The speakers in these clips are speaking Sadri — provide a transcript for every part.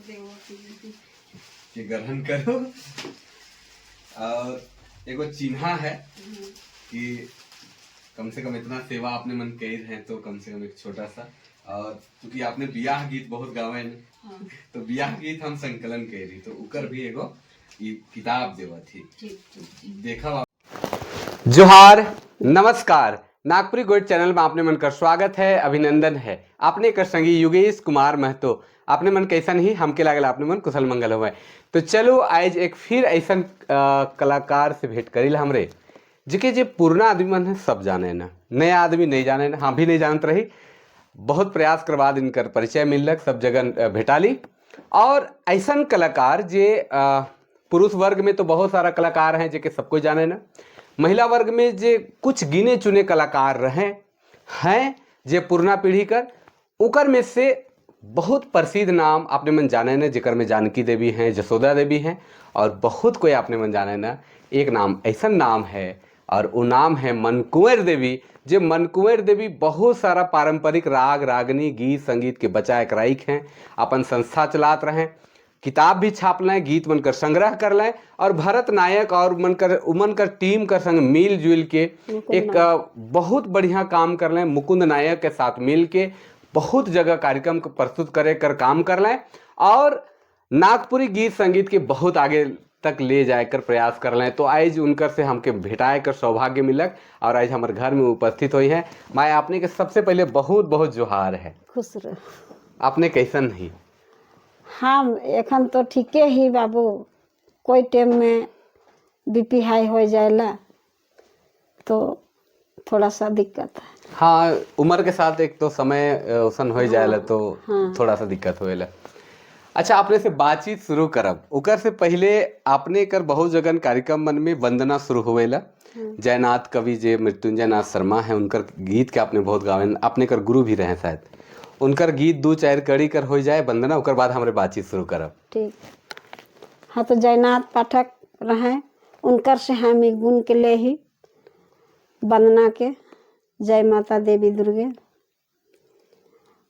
के ग्रहण करो और एगो चिन्हा है कि कम से कम इतना सेवा आपने मन कर हैं, तो कम से कम एक छोटा सा। और क्योंकि आपने बियाह गीत बहुत गावे न, तो बियाह गीत हम संकलन करी, तो उकर भी एगो ई किताब देवा थी। ठीक ठीक। देखा। जोहार, नमस्कार। नागपुरी गोइट चैनल में आपने मन कर स्वागत है, अभिनंदन है। आपने कर संगी युगेश कुमार महतो। आपने मन कैसन ही? हमके लागल आपने मन कुशल मंगल हुए। तो चलो, आज एक फिर ऐसा कलाकार से भेंट करी हमरे, जिके जे पुराना आदमी मन है सब जाने ना, नया आदमी नहीं जाने ना। हम भी नहीं जानत रही। बहुत प्रयास करवा इनकर परिचय मिलक, सब जगह भेटाली। और ऐसा कलाकार जे पुरुष वर्ग में तो बहुत सारा कलाकार हैं जेके सब कोई जाने ना, महिला वर्ग में जे कुछ गिने चुने कलाकार रहे हैं जे पुरना पीढ़ी कर, उकर में से बहुत प्रसिद्ध नाम आपने मन जाने न, जेकर में जानकी देवी हैं, जसोदा देवी हैं और बहुत कोई आपने मन जाने न। एक नाम ऐसा नाम है और वो नाम है मनकुंवर देवी। जे मनकुंवर देवी बहुत सारा पारंपरिक राग रागनी, गीत संगीत के बचाए के राइक हैं। अपन संस्था चलात रहें, किताब भी छाप लें, गीत मन कर संग्रह कर लें और भरत नायक और मन कर उमन कर टीम कर संग मिल जुल के एक बहुत बढ़िया काम कर लें। मुकुंद नायक के साथ मिल के बहुत जगह कार्यक्रम को प्रस्तुत करे कर काम कर लें और नागपुरी गीत संगीत के बहुत आगे तक ले जाए कर प्रयास कर लें। तो आज उनकर से हमके भेटाए कर सौभाग्य मिलक और आज हमारे घर में उपस्थित हुई है। मैं आपने के सबसे पहले बहुत बहुत जोहार है। खुश रह। आपने कैसन नहीं? हम एखन तो ठीके ही बाबू। कोई टाइम में बीपी हाई हो जाएला तो थोड़ा सा दिक्कत है। हाँ, उम्र के साथ एक तो समय उसन हो जाएला तो थोड़ा सा दिक्कत होएला। अच्छा, आपने से बातचीत शुरू करब, ओकर से पहले आपने कर बहुत जगन कार्यक्रम मन में वंदना शुरू होवेला। जयनाथ कवि जे मृत्युंजय नाथ शर्मा है, उनकर गीत के आपने बहुत गावे। आपने कर गुरु भी रहे शायद। उनकर गीत दो चार कड़ी कर हो जाए वंदना, ओकर बाद हमरे बातचीत शुरू करब। ठीक। हाँ, तो जयनाथ पाठक रहे, उनकर से हम ई गुण के ले ही वंदना के। जय माता देवी दुर्गे।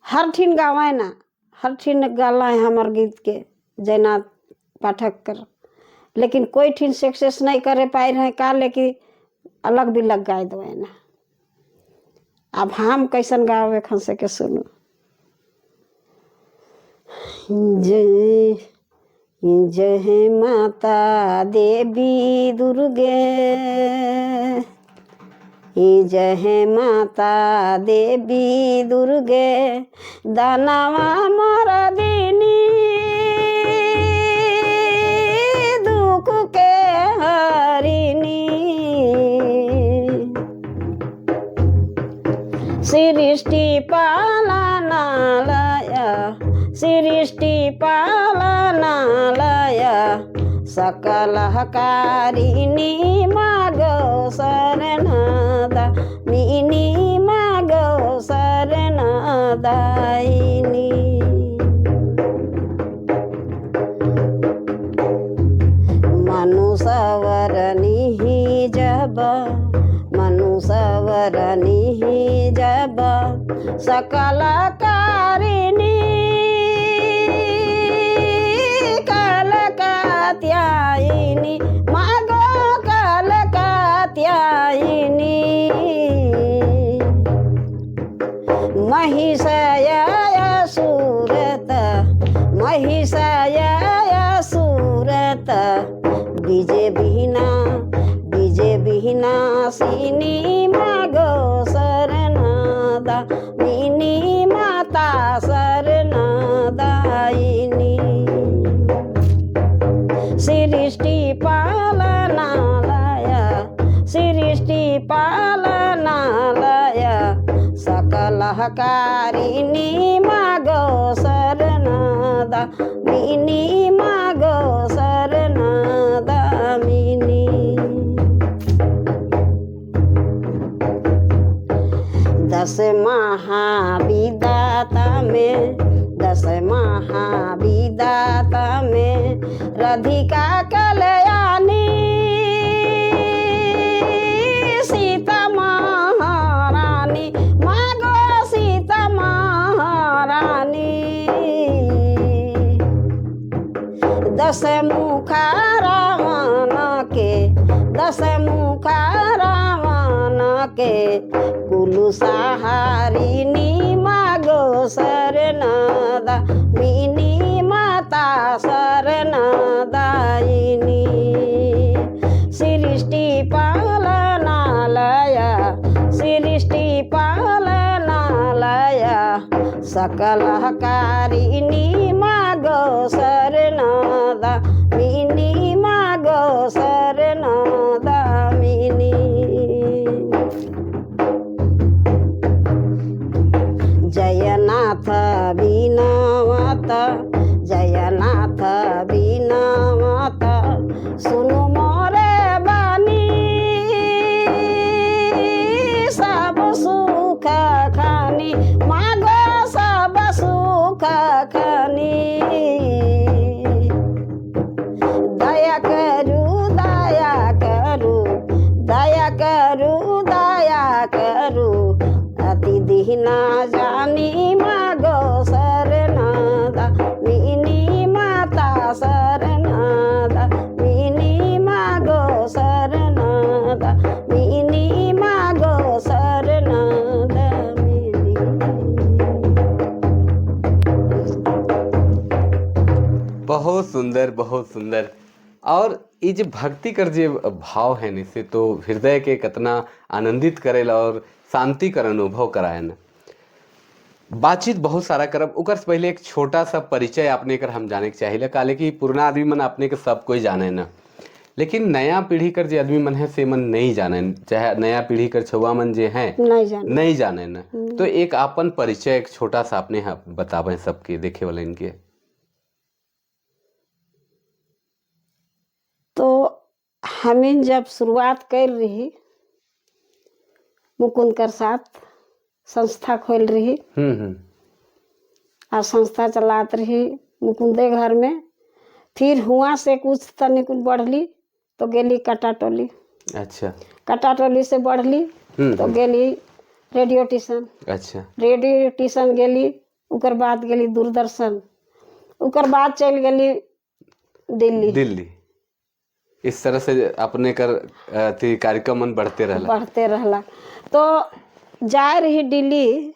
हर ठिन गावे ना, हर ठिन गाला है हमार गीत के जयनाथ पाठक कर, लेकिन कोई ठिन सक्सेस नहीं करे पाए रहे। का लेकिन अलग भी लग गाए दो ना। अब हम कैसन गावे एखन से के सुनो। जय जय माता देवी दुर्गे, जय माता देवी दुर्गे, दानवा मरदिनी, दुख के हरिणी, सृष्टि पालनालय, सृष्टि पालनालय, सकल कारिणी, मागो शरणदा मिनी, मागो शरणदायिनी। मनुषवरनी जब, मनुषवरनी जब, सकल कारिणी, कलकत्यायिनी, मागो कलकत्यायिनी, महिषाय सूरत, महिषाय सूरत, विजय बिना, विजय विनाशिनी, मागो शरणदा मिनी, माता शरणदायिनी। सृष्टि पालनालय, सृष्टि पालनालय, सकल कारिणी, मागो शरणदा मिनी, मागो शरणदा मिनी। 10 महाविदाता में, 10 महाविदाता में राधिका कल्याणी, सीता महारानी, मागो सीता महारानी। के कुलु सहारिनी मागो शरणदा मिनी माता शरणदायिनी। सृष्टि पालनालय सृष्टि पालनालय सकल कारिणी मागो शरणदा मिनी मागो शरणदा मिनी। जयनाथ बिनावत जयनाथ बिनावत सुनु मोरे बानी सब सुख खानी मागो सब सुख खानी। दया करू दया करू दया करू दया करू अति दीना जानी मागो शरणदा मिनी माता शरणदा मिनी मागो शरणदा मिनी मागो शरणदा मिनी। बहुत सुंदर, बहुत सुंदर। और ये जो भक्ति कर जे भाव है न, से तो हृदय के कितना आनंदित करेला और शांति कर अनुभव कराए न। बातचीत बहुत सारा करब, ओकर से पहले एक छोटा सा परिचय अपने कर हम जाने के चाहिए। काले कि पुराना आदमी मन अपने के सब कोई जाने न, लेकिन नया पीढ़ी कर जे आदमी मन है से मन नहीं जाने, चाहे नया पीढ़ी कर छुआ मन जे हैं नहीं जाने, नहीं जाने न। तो एक अपन परिचय एक छोटा सा अपने बतावे सबके देखे वाले इनके। तो हमीन जब शुरुआत कर रही मुकुंद कर साथ संस्था खोल रही और संस्था चलात रही मुकुंदे घर में। फिर हुआ से कुछ तनिक बढ़ली तो गेली कटा टोली। अच्छा। कटा टोली से बढ़ली तो गेली रेडियो ट्यूशन। अच्छा। रेडियो ट्यूशन गेली, उकर बाद गेली दूरदर्शन, उकर बाद चल गेली दिल्ली। दिल्ली। इस तरह से अपने कर अथी कार्यक्रम मन बढ़ते रहला। बढ़ते रहला। तो जा रही दिल्ली,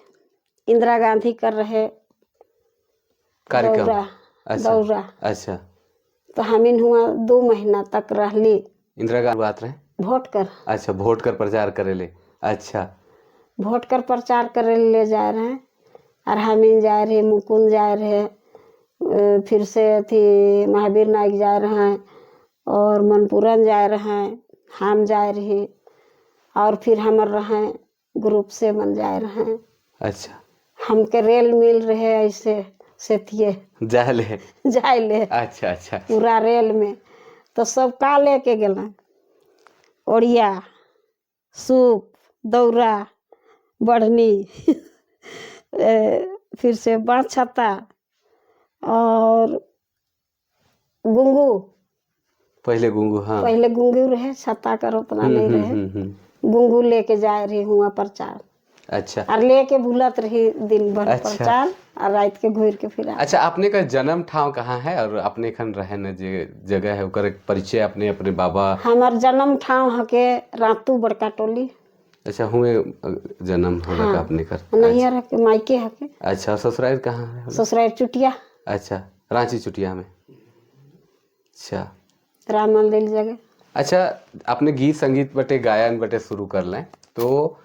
इंदिरा गांधी कर रहे कार्यक्रम। दौरा। अच्छा। दौरा। अच्छा। तो हमीन हुआ 2 महीना तक रहली। इंदिरा गांधी बात रहे वोट कर। अच्छा, वोट कर प्रचार करे ले। अच्छा। वोट कर प्रचार करे ले जा रहे हैं और हमीन जा रहे, मुकुंद जा रहे, फिर से अथी महावीर नाइक जा रहे हैं और मनपूरन जा रहे हैं, हम जा रहे और फिर हमर रहे ग्रुप से मन जा रहे हैं। अच्छा। हमके रेल मिल रहे ऐसे सेथिए जाले जाले। अच्छा अच्छा। पूरा रेल में तो सब का लेके गेल, ओड़िया, सूप, दौरा, बढ़नी, फिर से बाँस छत्ता और गुंगू। पहले गुंगू, हाँ। पहले गुंगू रहे, छत्ता कर उतना नहीं रहे। गुंगू लेके जाए रही हुआ प्रचार। अच्छा। और लेके भूलत रही दिन भर। अच्छा। प्रचार और रात के घूर के फिर। अच्छा, अपने का जन्म ठाव कहाँ है और अपने खन रहे न जे जगह है ओकर एक परिचय अपने अपने बाबा। हमार जन्म ठाव हके रातू बड़का टोली। अच्छा, हुए जन्म होला। हाँ। अपने कर। नैहर हके, मायके हके। अच्छा, ससुराल कहाँ है? ससुराल चुटिया। अच्छा, रांची चुटिया में। अच्छा। राम मंदिर जगह। अच्छा, अपने गीत संगीत बटे गायन बटे शुरू कर लें तो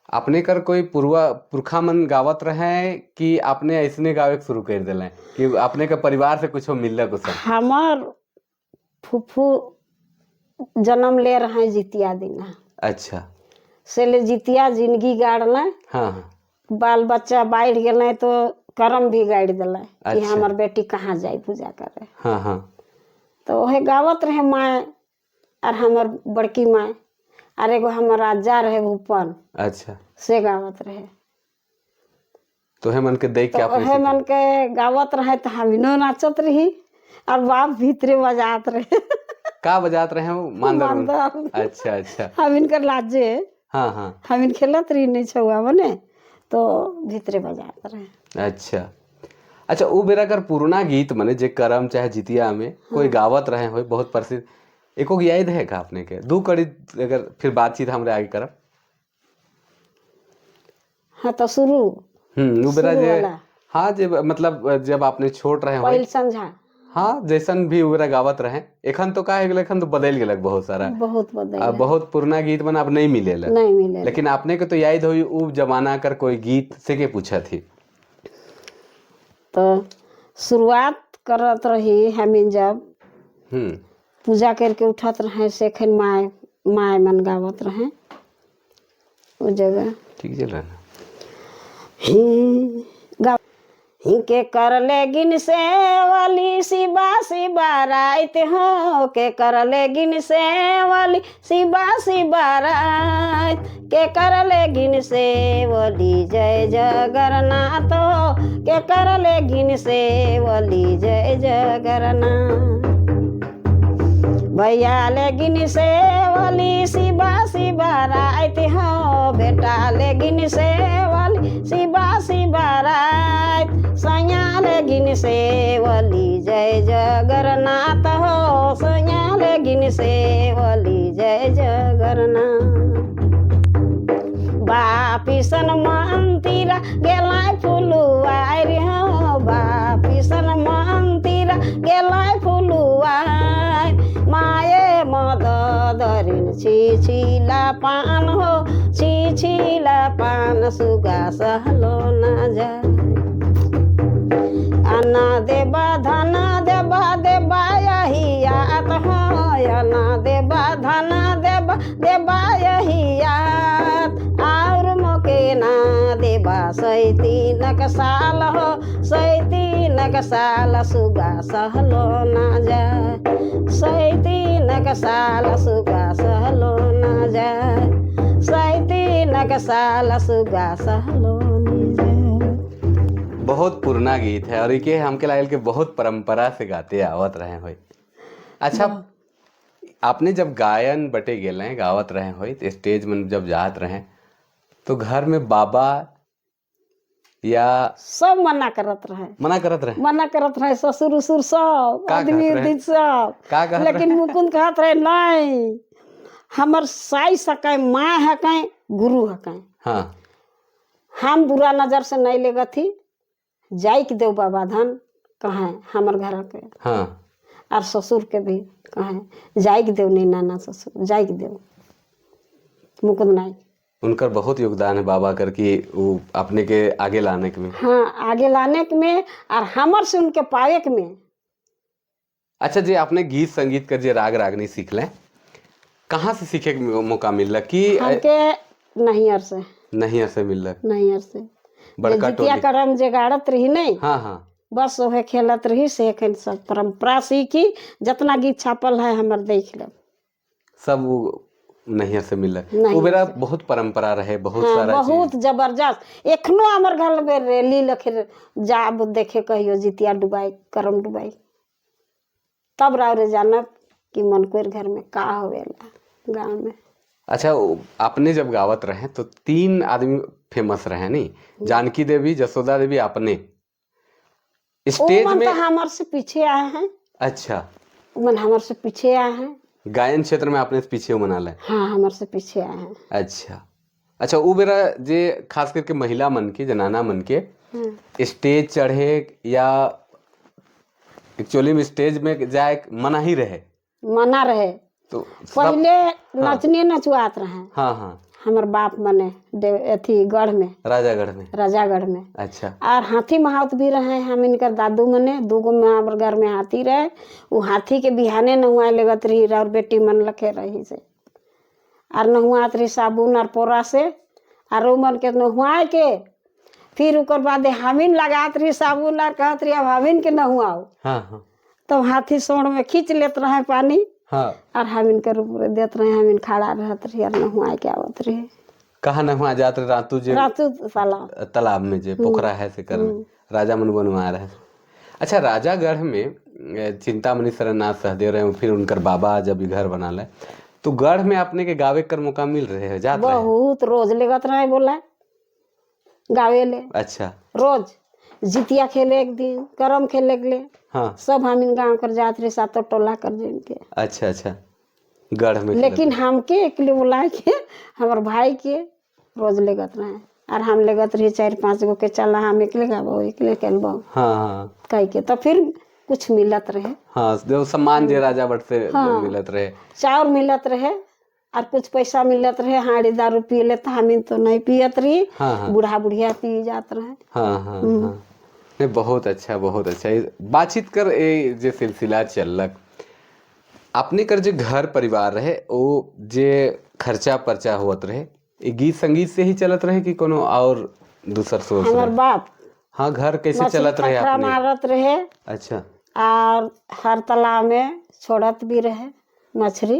अपने कर कोई पूर्वा पुरखा मन गावत रहे कि आपने ऐसने गावे के शुरू कर दिले कि अपने के परिवार से कुछ मिलल कुछ? हमार फूफू जन्म ले रहे जितिया दिना। अच्छा। से ले जितिया जिंदगी गाड़ल। हाँ हाँ। बाल बच्चा बाढ़ गेल तो करम भी गाड़ दिल कि अच्छा। हमार बेटी कहाँ जाए पूजा करे। हाँ हाँ। तो वह गावत रहे माए और हमार बड़की माए और एगो हमार राजा रहे भूपन। अच्छा। से गावत रहे। तो हे मन के देख के तो आपने वह मन के गावत रहे तो हमिनो नाचत रही और बाप भीतरे बजात रहे। का बजात रहे वो मांदर? मांदर। अच्छा अच्छा। हम इनकर लाजे। हाँ हाँ। हम इन खेलत रही नहीं छुआ बने तो भीतरे बजात रहे। अच्छा अच्छा, उ बेरा कर पुराना गीत मने जे करम चाहे जितिया में कोई गावत रहे हो बहुत प्रसिद्ध, एको याद है का अपने के? दू कड़ी अगर फिर बातचीत हमरे आगे करब। हाँ तो शुरू उ बेरा शुरू जे वाला। हाँ, जे मतलब जब आपने छोट रहे होई, पहिल संझा। हाँ, जैसन भी उ बेरा गावत रहे। एखन तो का है गेल, एखन तो बदल गेलक बहुत सारा। बहुत बदल। अब बहुत पुरना गीत मन अब नहीं मिलेला। नहीं मिले। लेकिन आपने के तो याद होई उ जमाना कर कोई गीत से के पूछा थी। तो शुरुआत करत रही हमीन जब पूजा करके उठत रहे, सेखन माए माए मन गावत रहे वो जगह। ठीक चल रहा है ना? ही गा के कर ले गिन से वाली शिवा शिवा रात हो, के कर ले गिन से वाली शिवा शिवा रात, के कर ले गिन से वाली जय जगन्नाथ हो, के कर ले गिन से वाली जय जगन्नाथ। भैया ले गिन से वाली शिवा शिवा रात हो, बेटा ले गिन से वाली शिवा शिवा रात, सैया ले गिन से वाली जय जगन्नाथ हो, सैया ले गिन से वाली जय जगन्नाथ। बापिसन मंतिरा गेलाय फुलुआय रे हो, बापिसन मंतिरा गेलाय फुलुआय, माये मद धरिन छिछिला पान हो, छिछिला पान सुगा सहलो ना जाय। अना देबा धन देबा देबा यही आत हो, अना देबा धन देबा देबा यही आत, और मोके ना देबा सैतीनक साल हो, सैतीनक साल सुगा सहलो ना जाय, सैतीनक साल सुगा सहलो ना जाय, सैतीनक साल सुगा सहलो ना जाय। बहुत पुरना गीत है और ये हमके लागल के बहुत परंपरा से गाते आवत रहे होई। अच्छा, आपने जब गायन बटे गेले हैं, गावत रहे होई, तो स्टेज में जब जात रहे तो घर में बाबा या सब मना करत रहे। मना करत रहे? मना करत रहे, ससुर उसुर सब, का आदमी कहत रहे? उदमी सब। का कहत? लेकिन मुकुंद कहत रहे नहीं, हमर साई सकै, माँ हकै, गुरु हकै। हम बुरा नजर से नहीं लेगथी, जाई के देव बाबा धाम कहें हमर घर के। और ससुर के भी कहें जाई के देव, नहीं नाना ससुर जाई के देव मुकुंद नाई। उनकर बहुत योगदान है बाबा कर कि वो अपने के आगे लाने के में। हाँ, आगे लाने के में और हमर से उनके पाए के में। अच्छा जी, आपने गीत संगीत कर जे राग रागनी सीख लें, कहाँ से सीखे के मौका मिलला कि हमके नैहर से। नहीं से मिलला? नैहर से। बड़का जे जितिया टोली। करम जे गाड़त रही नहीं, हाँ हाँ बस वह खेलत रही से एखन सब परंपरा सीखी, जितना गीत छापल है हमर देख लो। सब वो नैहर से मिलला। नैहर। वो बेरा बहुत परंपरा रहे, बहुत हाँ, सारा चीज। बहुत जबरदस्त। एखनो हमर घर में रेली लखे जाब देखे कहियो जितिया डुबाई करम डुबाई, तब रावरे जानब कि मनकोर घर में का होवेला गाँव में। अच्छा, आपने जब गावत रहे तो 3 आदमी फेमस रहे नहीं, जानकी देवी, जसोदा देवी, आपने स्टेज मन में। तो हमर से पीछे आए हैं। मन हमर से पीछे आए हैं। गायन क्षेत्र में आपने से पीछे मना ले? हाँ, हमर से पीछे आए हैं। अच्छा अच्छा, वो बेरा जे खास करके महिला मन के, जनाना मन के स्टेज चढ़े या एक्चुअली में स्टेज में जाए मना ही रहे। मना रहे। तो सब पहले नचने नचुआत रहे। हाँ हाँ हमर बाप मने अथी गढ़ में। राजागढ़ में। राजागढ़ में। और हाथी महावत भी रहे हम इनकर दादू मने, दूगो में हमर घर में हाथी रहे। वो हाथी के बिहाने नहुआए लगत रही और बेटी मन लखे रही से और नहुआत रही साबुन और पोरा से, और उ मन के नहुआए के फिर उकर बाद हमीन लगात रही साबुन और कहत रही अब हमीन के नहुआओ। हाँ हाँ तब हाथी सोड़ में खींच लेत रहे पानी और हमीन के रूप देत रहे, हमीन खड़ा रहत रही और नहुआए के आवत रही। कहाँ नहुआ जात रहे? रातू जे रातू तालाब। तालाब में जे पोखरा है से कर में राजा मन बनवा रहे। अच्छा, राजागढ़ में चिंतामणि शरणनाथ सहदेव रहे, फिर उनकर बाबा जब घर बना ले तो गढ़ में अपने के गावे कर मौका मिल रहे है, जात रहे? बहुत रोज लेगत रहे बोला गावे ले। रोज जितिया खेले एक दिन, करम खेले के ले। सब हम गांव कर जात रहे, सातों टोला कर जिनके। अच्छा अच्छा, गढ़ में। लेकिन हमके एकले बुला के हमर भाई के रोज लेगत रहे और हम लेगत रही 4-5 गो के चला हम एकले गाबो एकले खेलबो हाँ हाँ कह के, तो फिर कुछ मिलत रहे। हाँ, जो सम्मान जे राजा भट्ट से मिलत रहे। चाउर मिलत रहे और कुछ पैसा मिलत रहे। हाड़ी दारू पी ले तो हम तो नहीं पियत रही, हाँ हाँ बूढ़ा बुढ़िया पी जात रहे। हाँ हाँ हाँ, नहीं बहुत अच्छा, बहुत अच्छा। ये बातचीत कर ये जे सिलसिला चलक, अपने कर जे घर परिवार रहे वो जे खर्चा पर्चा होत रहे, ये गीत संगीत से ही चलत रहे कि कोनो और दूसर सोर्स हमार रहे? बाप हाँ, घर कैसे मछली चलत रहे खखरा अपने? मारत रहे। अच्छा। और हर तालाब में छोड़त भी रहे मछली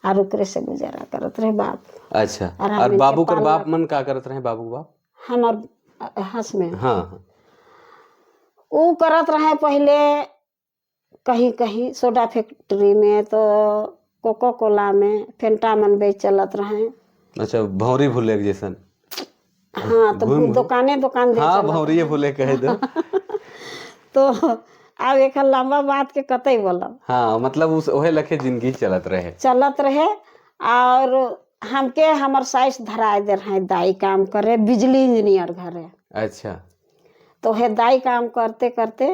और ओकरे से गुजारा करत रहे बाप। अच्छा। और हम और इनके बाबू कर पालक। बाप मन का करत रहे बाबू के बाप? हमार हंस में हाँ हाँ ऊ करत रहे पहले कहीं कहीं सोडा फैक्ट्री में, तो कोको कोला में फेंटा मन बेच चलत रहे। अच्छा, भौरी भूले के जैसन। हाँ, तो दुकाने दुकान दे हाँ, चलत। भौरी भूले कह दो। तो अब एक लंबा बात के कतई बोलब। हाँ, मतलब उस ओहे लखे जिंदगी चलत रहे। चलत रहे। और हमके हमर साइस धराए दे रहे दाई काम करे बिजली इंजीनियर घरे। अच्छा। तो हे दाई काम करते करते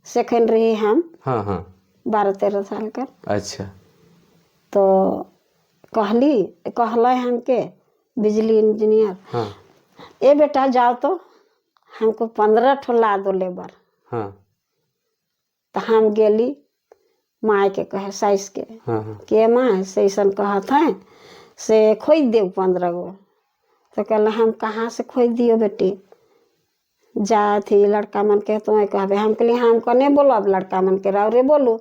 सेखन रही हम हाँ हाँ 12-13 साल कर। अच्छा। तो कहली कहल हमके बिजली इंजीनियर, हाँ ए बेटा जाओ तो हमको 15 ठो ला दो लेबर। हाँ तो हम गेली माँ के कहे साइस के हाँ हाँ के माँ से ऐसा कहत है से खोज देव 15 गो। तो कहला हम कहाँ से खोज दियो बेटी, जा थी लड़का मन के तो कहबे। हम कहली हम कने बोलब लड़का मन के, राव रे बोलू,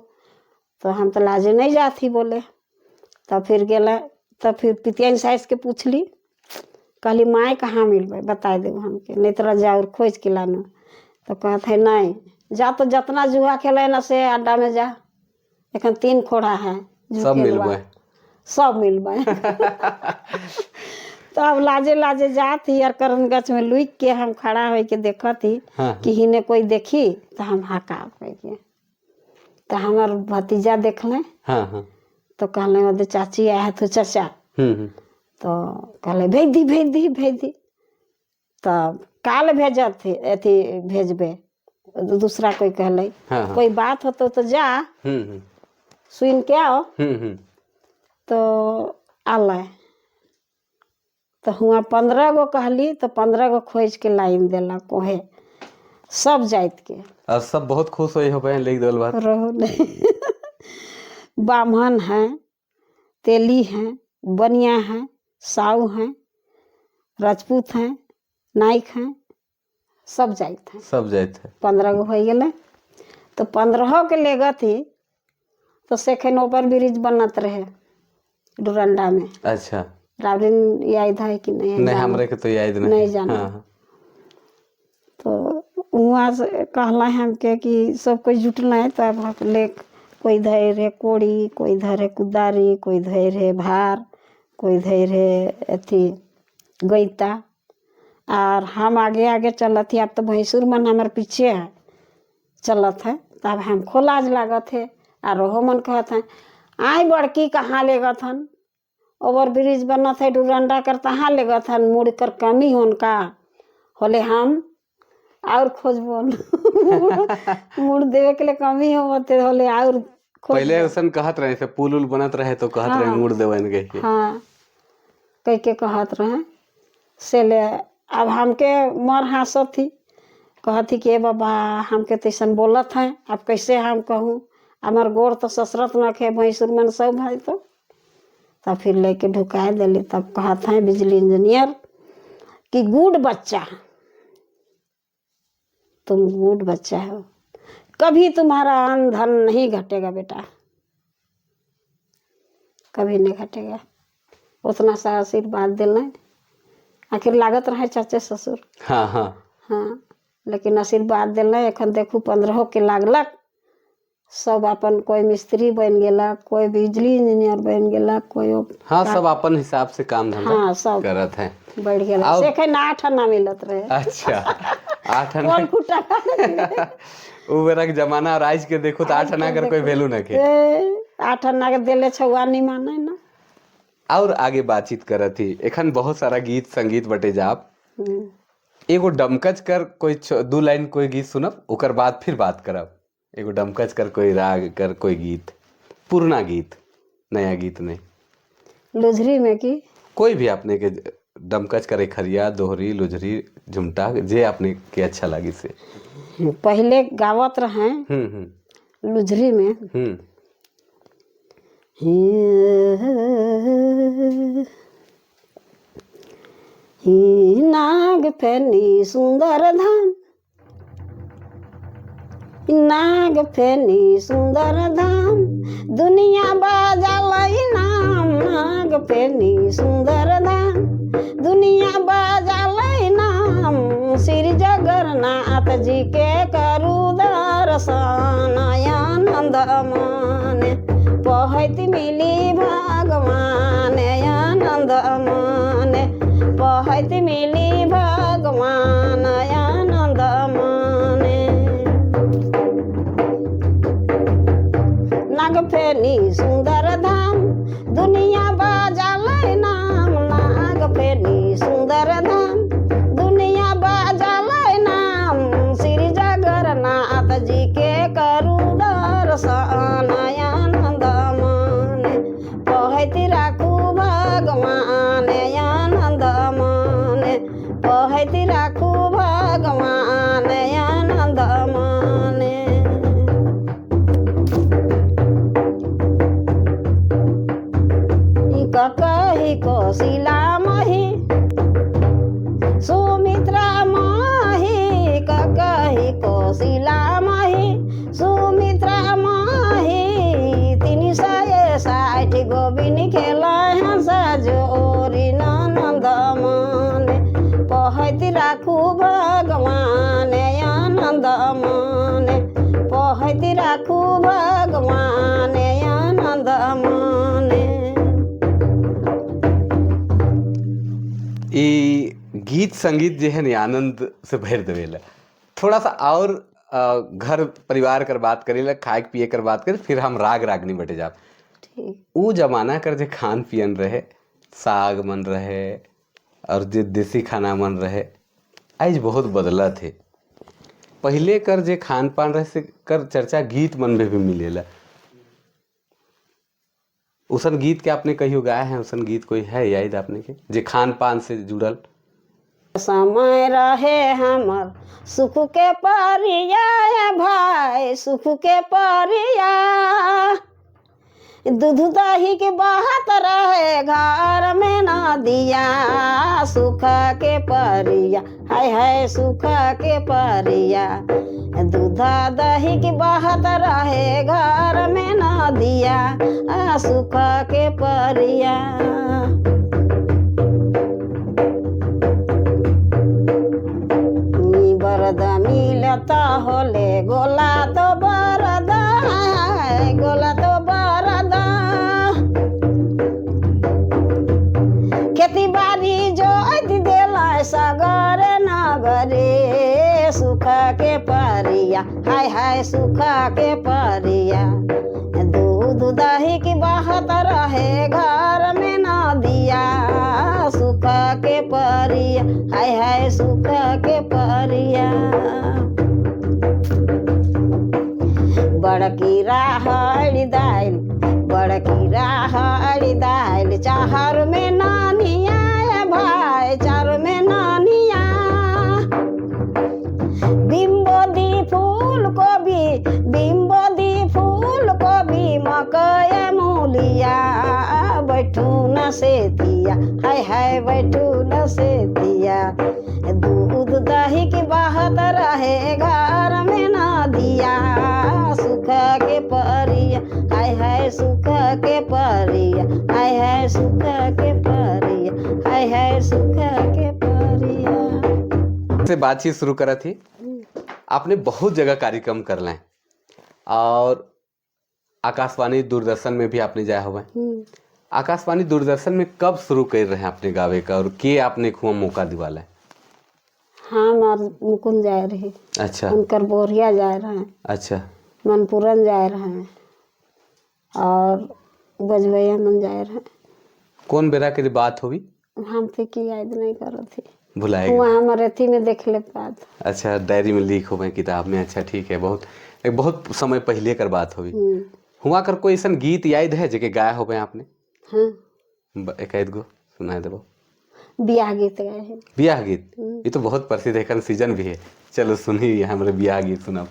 तो हम तो लाजे नहीं जाती बोले। तब फिर गेला, तब फिर पितियन साइस के पूछली, कहली माए कहाँ मिलबै बता देब हमके, नहीं तो जाओ खोज के लानो। तो कहत है नहीं जा तो जितना जुआ खेले ना से अड्डा में जा, एखन 3 खोड़ा है सब मिलबै, सब मिलबै। तो अब लाजे लाजे जात ही और करन गाछ में लुक के हम खड़ा हो के देखत ही। हाँ। कि हिने कोई देखी तो हम हका के। तो हमार भतीजा देखले। हाँ हाँ तो कहले ओदे चाची आए है तो चाचा। तो कहले भेज दी भेज दी भेज दी। तब काल भेजत अथी भेजबे दूसरा कोई कहले। हाँ हाँ कोई बात होतो तो जा सुन के आओ। तो आल तो हुआ 15 गो कहली तो 15 गो खोज के लाइन देलक ओहे सब जाइत के। और सब बहुत खुश होई हो लिख देवल बात। रहो नहीं, ब्राह्मण हैं, तेली हैं, बनिया हैं, साहू हैं, राजपूत हैं, नाइक हैं, सब जाइत हैं। सब जाइत है। 15 गो हो गए तो 15 के ले गथी तो सेखन ओवर ब्रिज बनत रहे डुरंडा में। अच्छा। रावरिन याद है कि नहीं? नहीं, हमरे के तो याद नहीं। नहीं जाना। हाँ। तो वहाँ से कहला हमके कि सब कोई जुटल है, तो अब ले कोई धैर है कोड़ी, कोई धर है कुदारी, कोई धैर है भार, कोई धैर है अथी गैता, और हम आगे आगे चलत ही। अब तो भैंसुर मन हमारे पीछे है चलत है, तब हमको लाज लागत है। और ओहो मन कहत है आई बड़की कहाँ ले गत हन, ओवर ब्रिज बनत है डुरंडा कर तहाँ ले गत हन, मुड़ कर कमी होन का होले हम और खोजबोन मुड़ देवे के लिए कमी होते होले और खोज। पहले ऐसन कहत रहे से पुल उल बनत रहे तो कहत रहे मुड़ देवन के। हाँ, कह के कहत रहे से ले। अब हमके मर हंसत थी, कहत थी कि ए बाबा हमके तो ऐसन बोलत है, अब कैसे हम कहूँ, हमार गोड़ तो ससरत न खे भैंसुर मन सब है। तो तब फिर लेके ढुका दिली। तब कहत है बिजली इंजीनियर कि गुड बच्चा, तुम गुड बच्चा हो, कभी तुम्हारा अन्न धन नहीं घटेगा बेटा, कभी नहीं घटेगा। उतना सा आशीर्वाद दिलें। आखिर लागत रहे चाचे ससुर। हाँ हाँ हाँ, लेकिन आशीर्वाद दिलें। एखन देखू 15 के लागलक सब अपन, कोई मिस्त्री बन गेलक, कोई बिजली इंजीनियर बन गेलक, कोई हाँ, सब अपन हिसाब से काम धंधा हाँ, सब करत है। बढ़ गेल। से एखन 8 आना मिलत रहे। अच्छा, 8 आना। कौन कुटा उ बेरा के जमाना और आज के देखो तो 8 आना कर कोई वैल्यू न के। ए, 8 आना के देले छुआ नहीं माने ना। और आगे बातचीत करत ही एखन बहुत सारा गीत संगीत बटे जाप। एगो डमकच कर कोई दू लाइन कोई गीत सुनब, ओकर बाद फिर बात करब। एगो डमकच कर कोई राग कर कोई गीत, पुरना गीत, नया गीत नहीं। लुझरी में की कोई भी आपने के डमकच करे, खरिया, दोहरी, लुझरी, झुमटा, जे आपने के अच्छा लगी से। पहले गावत रहे लुझरी में। हे नाग फेनी सुंदर धाम, नाग फेनी सुंदर धाम, दुनिया बाजलई नाम। नाग फेनी सुंदर धाम, दुनिया बाजलई नाम। श्री जगन्नाथ जी के करू दर्शन, आनंद मन पहत मिली भगवान। आनंद मन पहत मिली भगवान, आनंद मन। नागफेनी सुंदर धाम, दुनिया बाजलई नाम। नागफेनी सुंदर धाम, दुनिया बाजलई नाम। श्री जगन्नाथ जी के करू दर्शन, आनंद मन पहत राखू भगवान। आनंद मन पहत राखू भगवान, आनंद मन। कही कोशिला मही सुमित्रा माही, कही कोशिला माही सुमित्रा माही। 360 गोविंद खेला हंस जोरी, नंद मन पहत राखू भगवान। आनंद मन पहत राखू भगवान, आनंद मन। ई गीत संगीत जे है नी आनंद से भर देवेला। थोड़ा सा और घर परिवार कर बात करेला, खाए पिए कर बात करे, फिर हम राग रागनी बटे जाब। ऊ जमाना कर जे खान पियन रहे, साग मन रहे और जे देसी खाना मन रहे, आज बहुत बदला थे। पहले कर जे खान पान रहे से कर चर्चा गीत मन में भी मिलेला। उसन गीत के आपने कहियो गाया है? उसन गीत कोई है याद आपने के जे खान पान से जुड़ल? समय रहे हमर सुख के परिया भाई, सुख के परिया। दूध दही के बहत रहे घर में नदिया, सुख के परिया हाय हाय सुख के परिया। दूध दही के बहत रहे घर में नदिया, सुख के परिया। बरद मिलता होले गोला तो बरद, गोला तो बरद। खेती बाड़ी जो देला सगर नगरे, सुख के परिया हाय हाय सुख के परिया। दूध दही की बहत रहे घर में नदिया, सुख के परिया हाय हाय सुख के परिया। बड़की राहड़ दाइल, बड़की राहड़ दाइल, चाहर में नानिया भाई, चार में नानिया। बिम्बोदी फूल गोभी, बिम्बोदी फूल गोभी, मकई मूलिया, बैठू न सेतिया हाय हाय बैठू न सेतिया। दूध दही की बहत रहे घर में नदिया, सुख के परिया हाय हाय सुख के परिया, हाय हाय सुख के परिया, हाय हाय सुख के परिया। से बातचीत शुरू करा थी। आपने बहुत जगह कार्यक्रम कर लें और आकाशवाणी दूरदर्शन में भी आपने जाया हुआ है। आकाशवाणी दूरदर्शन में कब शुरू कर रहे हैं आपने गावे का और के आपने खुआ मौका दिवाला है? हाँ, मुकुंद जा रहे। अच्छा। उनकर बोरिया जा रहे हैं। अच्छा। मनपुरन जा रहे हैं और बजवैया मन जा रहे हैं। कौन बेरा के बात होगी? हम थे की याद नहीं करत थी। भुलाए गए। वहाँ हमारे अथी में देख ले पात। अच्छा, डायरी में लिख हो किताब में। अच्छा ठीक है, बहुत एक बहुत समय पहले कर बात होगी। हुआ कर कोई ऐसा गीत याद है जेके गाया होबे आपने? हाँ। एक आध गो सुना देबो। बियाह गीत गाए है। बियाह गीत, ये तो बहुत प्रसिद्ध है, एखन सीजन भी है। चलो सुनी हमारे बियाह गीत सुनब।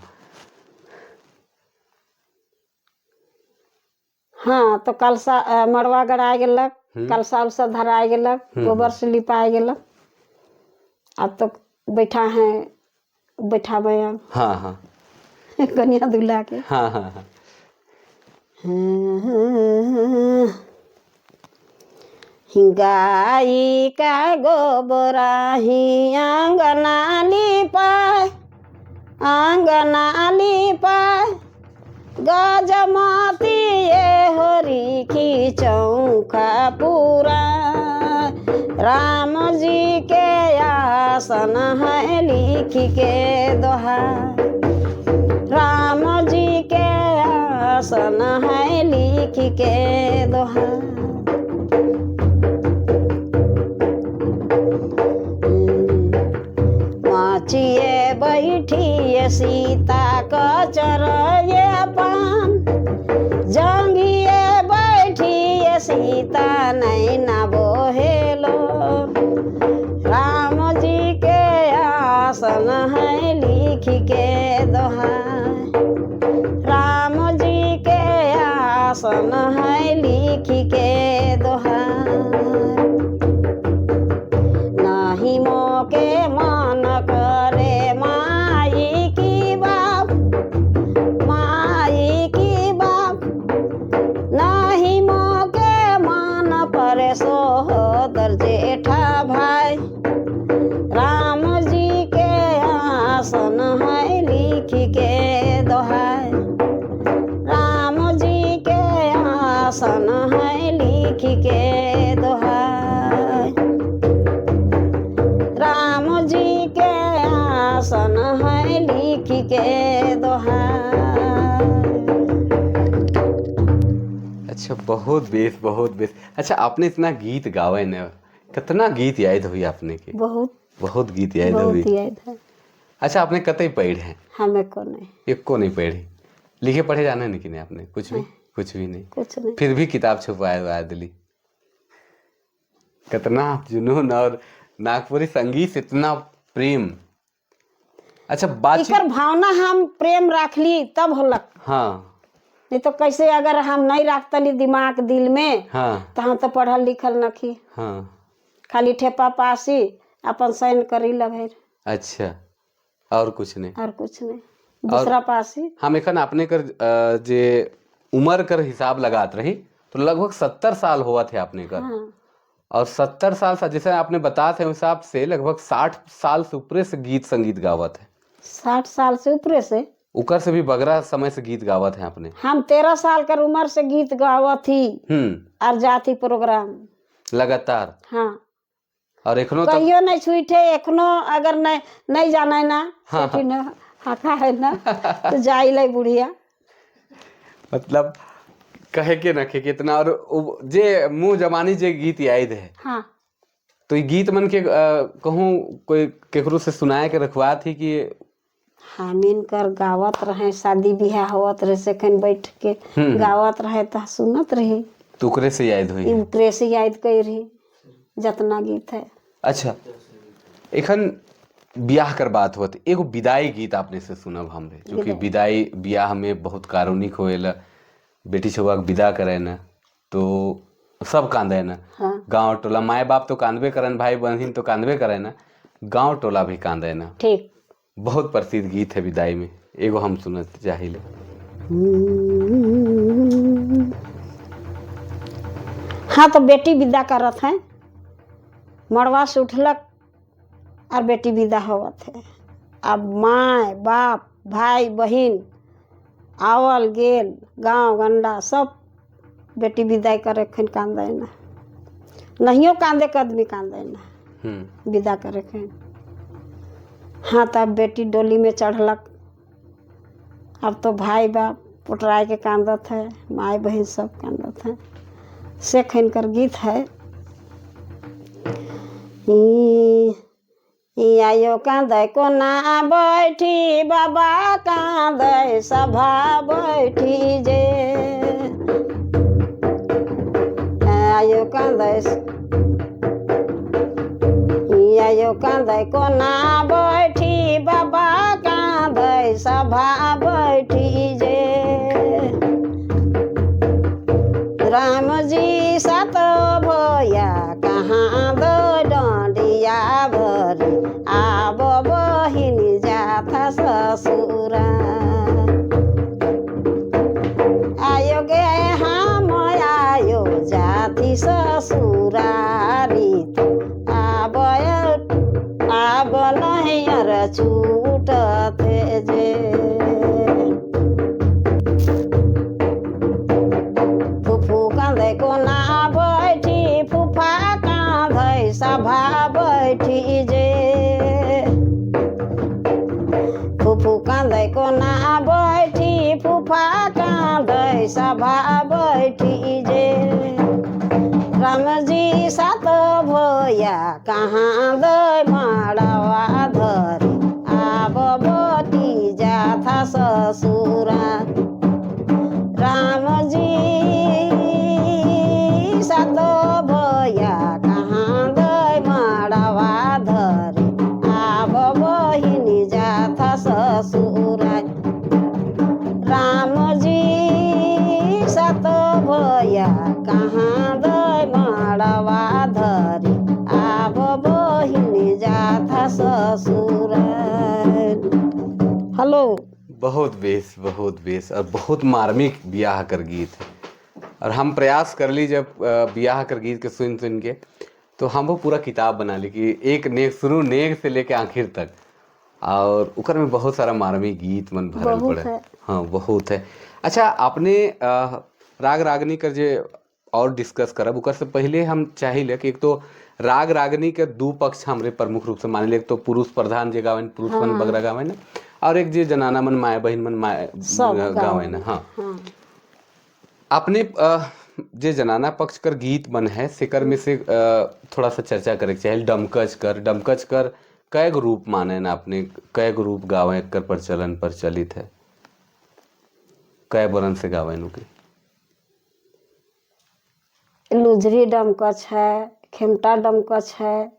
हाँ, तो कलसा मड़वा गड़ाए गेलक, कलसा उलसा धराए गेलक, गोबर से लिपाए गेलक। अब तो बैठा है, बैठाबे अब। हाँ हाँ। कन्या दूल्हा के। हाँ हाँ हाँ। गाई का गोबराही आंगना लिपाए, आंगना लिपाए, गजमती ये होरी की चौखा पूरा, राम जी के आसन है लिख के दोहा, राम जी के आसन है लिख के दोहा। माचिए बैठिए सीता कचरये पान, जंगिए बैठिए सीता नैना बोहेलो, राम जी के आसन है लिख के दोहा, राम जी के आसन है लिख के दोहा। नहीं मोके मन करे माई की बाप, माई की बाप, नहीं मोके मन परे सोदर जेठा भाई, राम जी के आसन है लिख के दोहाई, राम जी के आसन है लिख के दोहाई, राम जी के आसन है लिख के दोहाई। अच्छा, बहुत बेस, बहुत बेस। अच्छा, आपने इतना गीत गावे न, कितना गीत याद हुई आपने के? बहुत बहुत गीत याद हुई। बहुत याद है। अच्छा, आपने कतई पढ़ है? हमें को नहीं। एको नहीं पढ़ी? लिखे पढ़े जाने नहीं कि नहीं आपने? कुछ भी, कुछ भी नहीं। कुछ नहीं। फिर भी किताब छुपाए हुआ दिली। कितना जुनून और नागपुरी संगीत से इतना प्रेम। अच्छा, बातचीत एकर भावना हम प्रेम राखली तब होलक। हाँ। नहीं तो कैसे, अगर हम नहीं रखतली दिमाग दिल में, हाँ, तो हम तो पढ़ल लिखल नखी। हाँ। खाली ठेपा पासी अपन साइन करी लभेर। अच्छा, और कुछ नहीं। और कुछ नहीं, दूसरा पासी। हम एखन अपने कर जे उम्र कर हिसाब लगात रही तो लगभग 70 साल हुआ थे आपने कर। हाँ। और 70 साल से जैसे आपने बताते हैं हिसाब से लगभग 60 साल से ऊपरे से गीत संगीत गावत है। 60 साल से ऊपरे से? उकर से भी बगरा समय से गीत गावत है आपने। हम 13 साल कर उम्र से गीत गावत थी और जाती प्रोग्राम लगातार। हाँ। और एखनो तक कहियो नहीं छूटे, एखनो अगर नहीं नहीं जाना है ना, हाँ। सेठी न हाका है ना, तो जाई ले बुढ़िया। मतलब कहे के न के कितना। और जे मुंह जमानी जे गीत याद है। हाँ। तो ये गीत मन के कहूँ कोई केकरो से सुनाए के रखवा थी कि हमीन कर गावत रहे, शादी ब्याह होत रहे से खन बैठ के गावत रहे तो सुनत रही। तो ओकरे से याद हुई। ओकरे से याद कर रही जितना गीत है। अच्छा, एखन ब्याह कर बात होत, एगो विदाई गीत आपने से सुनब हमरे, जो कि विदाई ब्याह में बहुत कारुणिक होएला, बेटी छुआ के विदा करे न तो सब कांदे न। हाँ। गांव टोला माए बाप तो कांदबे करन, भाई बहन तो कांदबे करे न, गांव टोला भी कांदे न। ठीक। बहुत प्रसिद्ध गीत है विदाई में, एगो हम सुनत चाहिले। हाँ, तो बेटी विदा करत है, मड़वा से उठलक और बेटी विदा होवत है। अब माए बाप भाई बहन आवल गेल गांव गंडा सब बेटी विदाई करे खन कांदे ना, नहियो कांदे के आदमी कांदे ना विदा करे खन। हाँ, तब बेटी डोली में चढ़लक, अब तो भाई बाप पोटराय के कांदत है, माए बहन सब कांदत है। से खन कर गीत है। आयो कांदे कोना बैठी बाबा कांदे सभा बैठी जे। आयो कांदे, आयो कांदे कोना बैठी बाबा कांदे सभा बैठी जे। राम जी सात भैया कहाँ दो डंडिया भरी आब बहिनी जाथा ससुरा। आयो गे हम आयो जाति ससुरारी आब आब नैहर छूटत जे। फुफू कांधे कोना बैठी फूफा कांधे सभा बैठी जे। फुफू कांधे कोना बैठी फूफा कांधे सभा बैठी जे। राम जी सात भैया कहाँ दे मड़वा धरी आब बटी जाथा ससुरा। राम जी सात भैया कहाँ दे मड़वा धरी आब बहिनी जाथा ससुरा। राम जी सात भैया कहाँ दे मड़वा धरी आब बहिनी जाथा ससुरा। हेलो। बहुत बेस, बहुत बेस और बहुत मार्मिक ब्याह कर गीत है। और हम प्रयास कर ली जब ब्याह कर गीत के सुन सुन के तो हम वो पूरा किताब बना ली कि एक नेक शुरू नेक से लेके आखिर तक, और उकर में बहुत सारा मार्मिक गीत मन भरल बहुत पड़े। है। हाँ बहुत है। अच्छा आपने राग रागनी कर जे और डिस्कस करब उकर से पहले हम चाहिए कि एक तो राग रागनी के दू पक्ष हमरे प्रमुख रूप से माने ले, एक तो पुरुष प्रधान जे गावन पुरुष मन बगरा गावन और एक जे जनाना मन माए बहन मन माए सब गावन। गावन। हाँ। हाँ। आपने जे जनाना पक्ष कर गीत मन है सेकर में से थोड़ा सा चर्चा करे के चाहे। डमकच कर कई रूप माने ना आपने, कई रूप गावे कर प्रचलन प्रचलित है, कई बरन से गावे नुके? लुझरी डमकच है, खेमटा डमकच है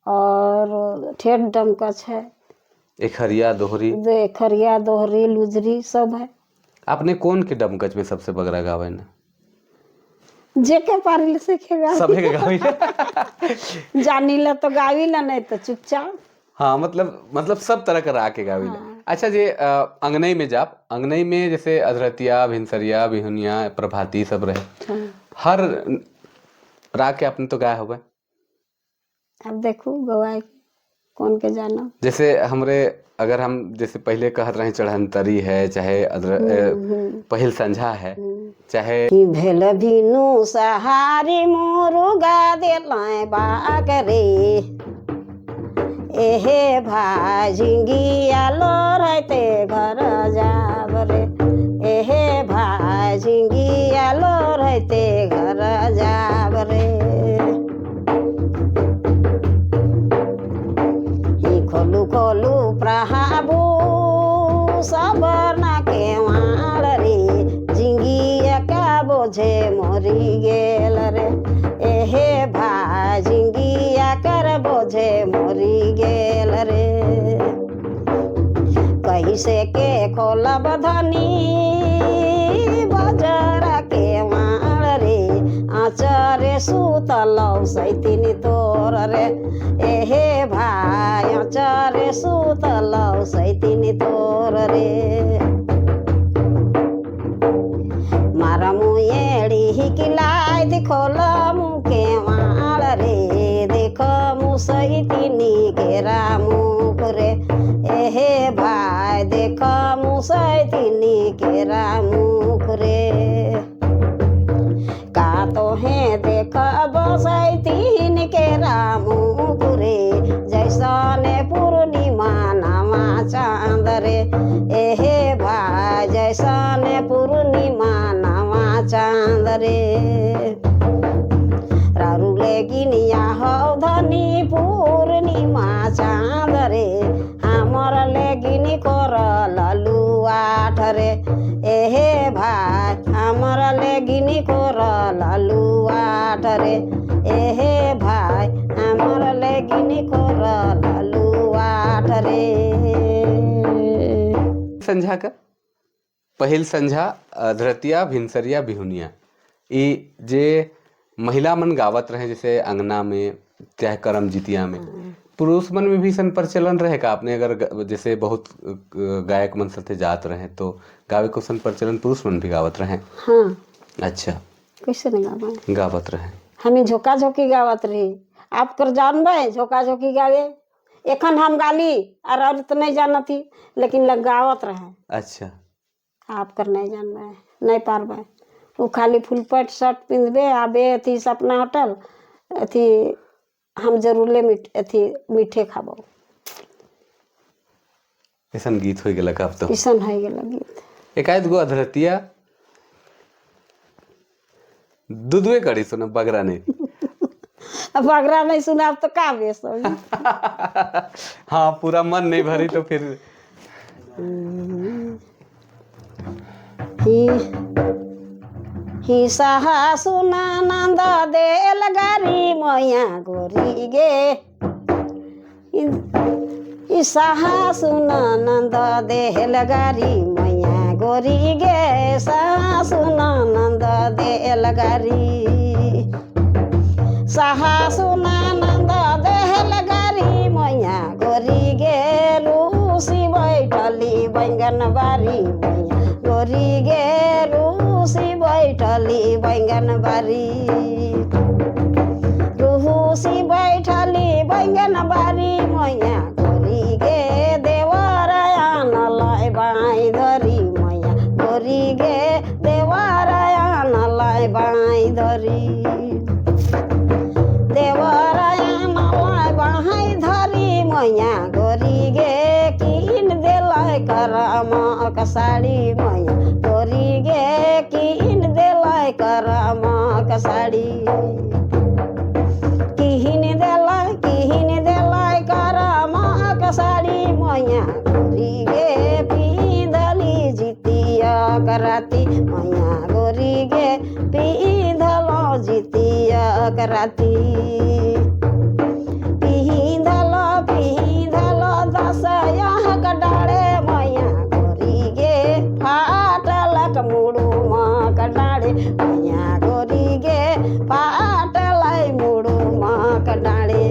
और ठेठ डमकच है, एखरिया दोहरी, एखरिया दोहरी लुझरी सब है। आपने कौन के डमकच में सबसे बगरा गावे ना? जेके पारिल से के गावी। सभे के गावी। जानी ला तो गावी ला, नहीं तो चुपचाप। हाँ मतलब सब तरह का राग के गावी ला। हाँ। अच्छा जे अंगनई में जाप, अंगनई में जैसे अधरतिया भिनसरिया बिहुनिया प्रभाती सब रहे, हाँ। हर राग के आपने तो गाए होबे। अब देखो गवाए कौन के जाना। जैसे हमरे अगर हम जैसे पहले कहत रहे चढ़ंतरी है, चाहे पहिल संझा है, चाहे कि भेल बिनु सहारी मुरुगा देलाय बाकरे एहे भाई झिंगिया लोरते घर जाब रे, एहे भाई झिंगिया लोरते घर जाब रे। खोलू खोलू प्रहाबू सबना के वाल रे, झिंगिया का बोझे मरी गेल रे, एहे भाई झिंगिया कर बोझे मरी गेल रे। कैसे के खोलब धनी बजरा के वाल रे, आचरे सुतलौ सैतिनी तोर रे, एहे भाई आचरे सुतलौ सैतिनी तोर रे। मारा मुएड़ी हिकिलाई देखोल मुके वाल रे, देख मु सैतिनी केरा मुख रे, एहे भाई देख मु सैतिनी केरा मुख रे। का तोहे देख बसैतिन केरा मुख रे, जैसने पूर्णिमा नामा चाँद रे, एहे भाई जैसने पूर्णिमा नामा चाँद रे। रारू ले गिनिया हौ धनी संझा का, पहिल संझा, अधरतिया, भिनसरिया, बिहुनिया, ई जे महिला मन गावत रहे जैसे अंगना में चाहे करम जितिया में, पुरुष मन में भी सन प्रचलन रहे का? आपने अगर जैसे बहुत गायक मन साथे जात रहे तो गावे को सन प्रचलन पुरुष मन भी गावत रहे? हाँ। अच्छा। कैसे नहीं गावा? गावत रहे। हमें झोंका झोंकी गावत रही। आप कर जानबे झोंका झोंकी गावे? एखन हम गाली और तो नहीं जानत थी, लेकिन लग गावत रहे। अच्छा। आप कर नहीं जानबे, नहीं पारबे। वो खाली फुल पैंट शर्ट पिंधबे आबे अथी सपना होटल अथी, हम जरूर मीठ अथी मीठे खाबो। ऐसन गीत हो गेलक अब तो। ऐसन हो गेल गीत। एकाध गो अधरतिया दुधवे करी सुन, बगरा नहीं। अब बगरा नहीं सुनाब तो का बेस होई? हाँ, पूरा मन नहीं भरी तो फिर। ही ही सहा सुना नंद देल गारी मैया गोरी गे, ई सहा सुना नंद देल गारी मैया गोरी गे, सहा सुना नंद देल गारी, सहा सुना नंद देल गारी मैया गोरी गे, रूसी बैठली बैंगन बारी मैया गोरी गे, रूसी बैठली बैंगन बारी, रूसी बैठली बैंगन बारी मैया गोरी गे, देवर आनलाई बाई धरी मैया गोरी गे, देवर आनलाई बाई धरी, देवर आनलाई बाई धरी मैया गोरी गे, किन देलै करमक साड़ी मैया गोरी गे, किन देलै करमक साड़ी, किन देलै, किन देलै करमक साड़ी मैया गोरी गे, पिंधली जितिया कराती मैया गोरी गे, पिंधलो जितिया कराती, पिंधलो पिंधलो दसया कडाड़े मैया गोरी गे, फाटलक मुड़ुमा कडाड़े मैया गोरी गे, फाटलै मुड़ुमा कडाड़े,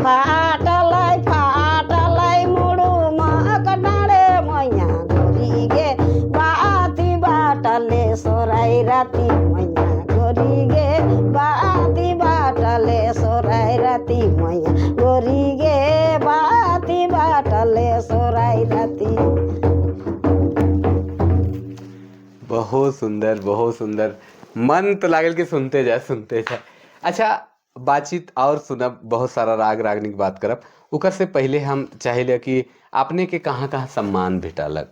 फाटलै फाटलै मुड़ुमा कडाड़े मैया गोरी गे, बाती बाटले सोराई राती मैया गोरी गे, बाती बाटले सोराई राती मैया गोरी गे, बाती बाटले सोराई राती। बहुत सुंदर, बहुत सुंदर। मन तो लागल कि सुनते जाए सुनते जाए। अच्छा, बातचीत और सुनब, बहुत सारा राग रागनी के बात करब, उकर से पहले हम चाहिले कि आपने के कहाँ कहाँ सम्मान भेटलक?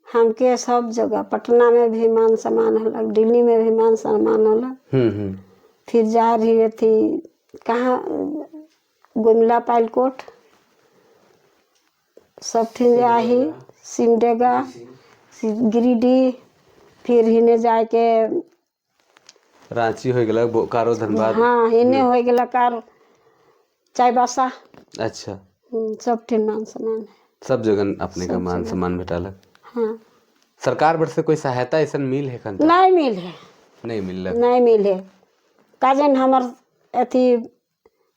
हमके सब जगह, पटना में भी मान सम्मान होलक, दिल्ली में भी मान सम्मान होलक। फिर जा रही थी कहाँ, गुमला पाइलकोट सब ठिन जाही, सिमडेगा, गिरिडीह, फिर हिने जाके रांची हो गेलक, बोकारो, धनबाद। हाँ, हिने हो गेलक कार चाईबासा। अच्छा। सब ठिन मान सम्मान है। सब जगह अपने का मान सम्मान भेटलक। हाँ। सरकार बर से कोई सहायता ऐसा मिल है खन? नहीं मिल है। नहीं मिललक? नहीं मिल है। काजन हमर अथी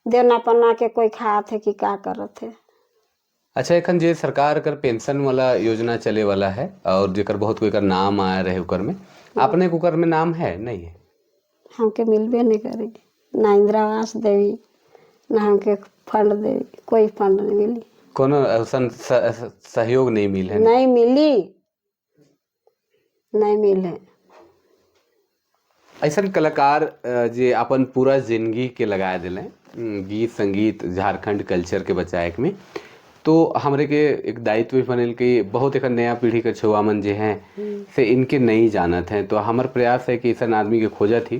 देना पन्ना के कोई खात है कि का करत है। अच्छा, एखन जे सरकार कर पेंशन वाला योजना चले वाला है और जेकर बहुत कोई कर नाम आया रहे उकर में, अपने कुकर में नाम है नहीं है? हमके मिलबे नहीं करी, ना इंदिरा आवास देवी, ना हमके फंड देवी, कोई फंड नहीं मिली। कोनो ऐसन सहयोग नहीं मिल है? नहीं मिली, नहीं मिले। ऐसन कलाकार जे अपन पूरा जिंदगी के लगाए दिले गीत संगीत झारखंड कल्चर के बचाए में, तो हमरे के एक दायित्व भी बनल कि बहुत एक नया पीढ़ी के छुआ मन जे हैं से इनके नहीं जानत हैं, तो हमार प्रयास है कि ऐसा आदमी के खोजा थी,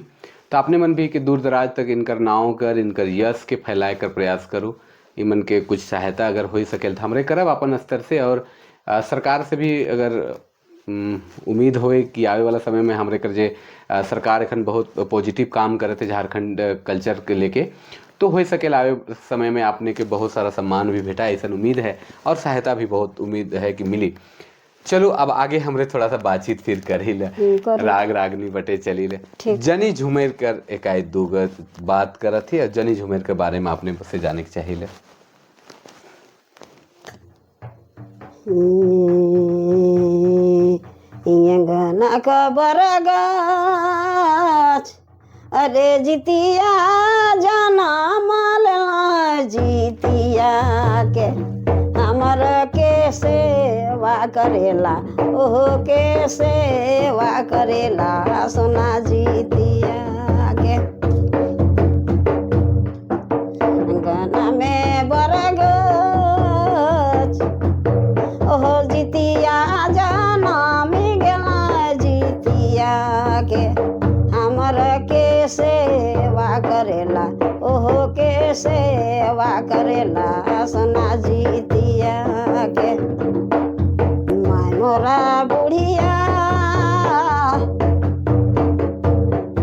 तो अपने मन भी कि दूर दराज तक इनकर नाव कर, इनकर यश के फैलाए कर प्रयास करूँ, इमन के कुछ सहायता अगर हो सके तो हमरे करब अपन स्तर से, और सरकार से भी अगर उम्मीद होए कि आवे वाला समय में हमरे कर जे सरकार एखन बहुत पॉजिटिव काम करते झारखंड कल्चर के लेके, तो हो सके आवे समय में आपने के बहुत सारा सम्मान भी भेटा, ऐसा उम्मीद है, और सहायता भी बहुत उम्मीद है कि मिली। चलो अब आगे हमरे थोड़ा सा बातचीत फिर कर ही ले, राग रागनी बटे चली ले। जनी झुमेर कर एकाएक दो बात करत थी और जनी झुमेर के बारे में आपने से जाने के चाहिए। अंगना का बरगाछ अरे जितिया जाना मालना जितिया के हमर के सेवा करेला, ओहो के सेवा करेला सोना जितिया के। अंगना में बरगाछ ओहो जितिया जाना मिगला जितिया के हमर के सेवा करेला, ओहो के सेवा करेला सोना जितिया के। माय मोरा बुढ़िया,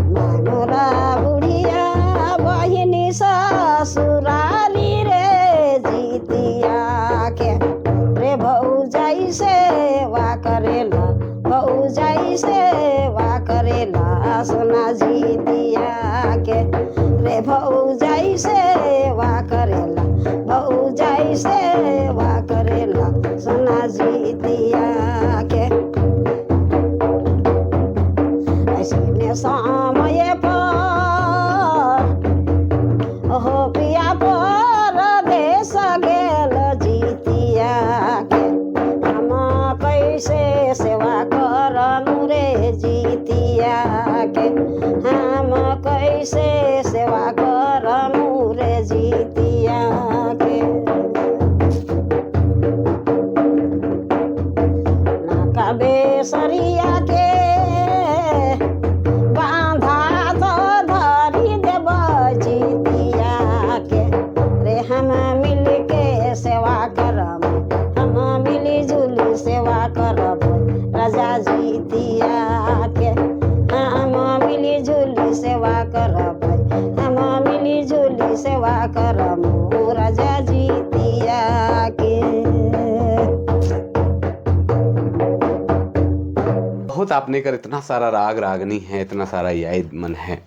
माय मोरा बुढ़िया बहिनी ससुरारी रे जितिया के। रे भौजाई सेवा करेला, भौजाई सेवा करेला सोना जितिया के। रे भौजाई सेवा करेला, भौजाई सेवा करेला सोना जितिया के। ऐसे में समय पर ओहो पिया पर देश गेल जितिया के। हम कैसे सेवा करम रे जितिया के, हम कैसे सेवा करम रे जितिया के। नाका बेसरिया के बांधा तो धरी देब जितिया के। रे हम मिल के सेवा करम, हम मिली जुली सेवा करब राजा जितिया के। हम मिली जुली सेवा करब, हम मिली जुली सेवा करब राजा जितिया के। बहुत आपने कर इतना सारा राग रागनी है, इतना सारा याद मन है,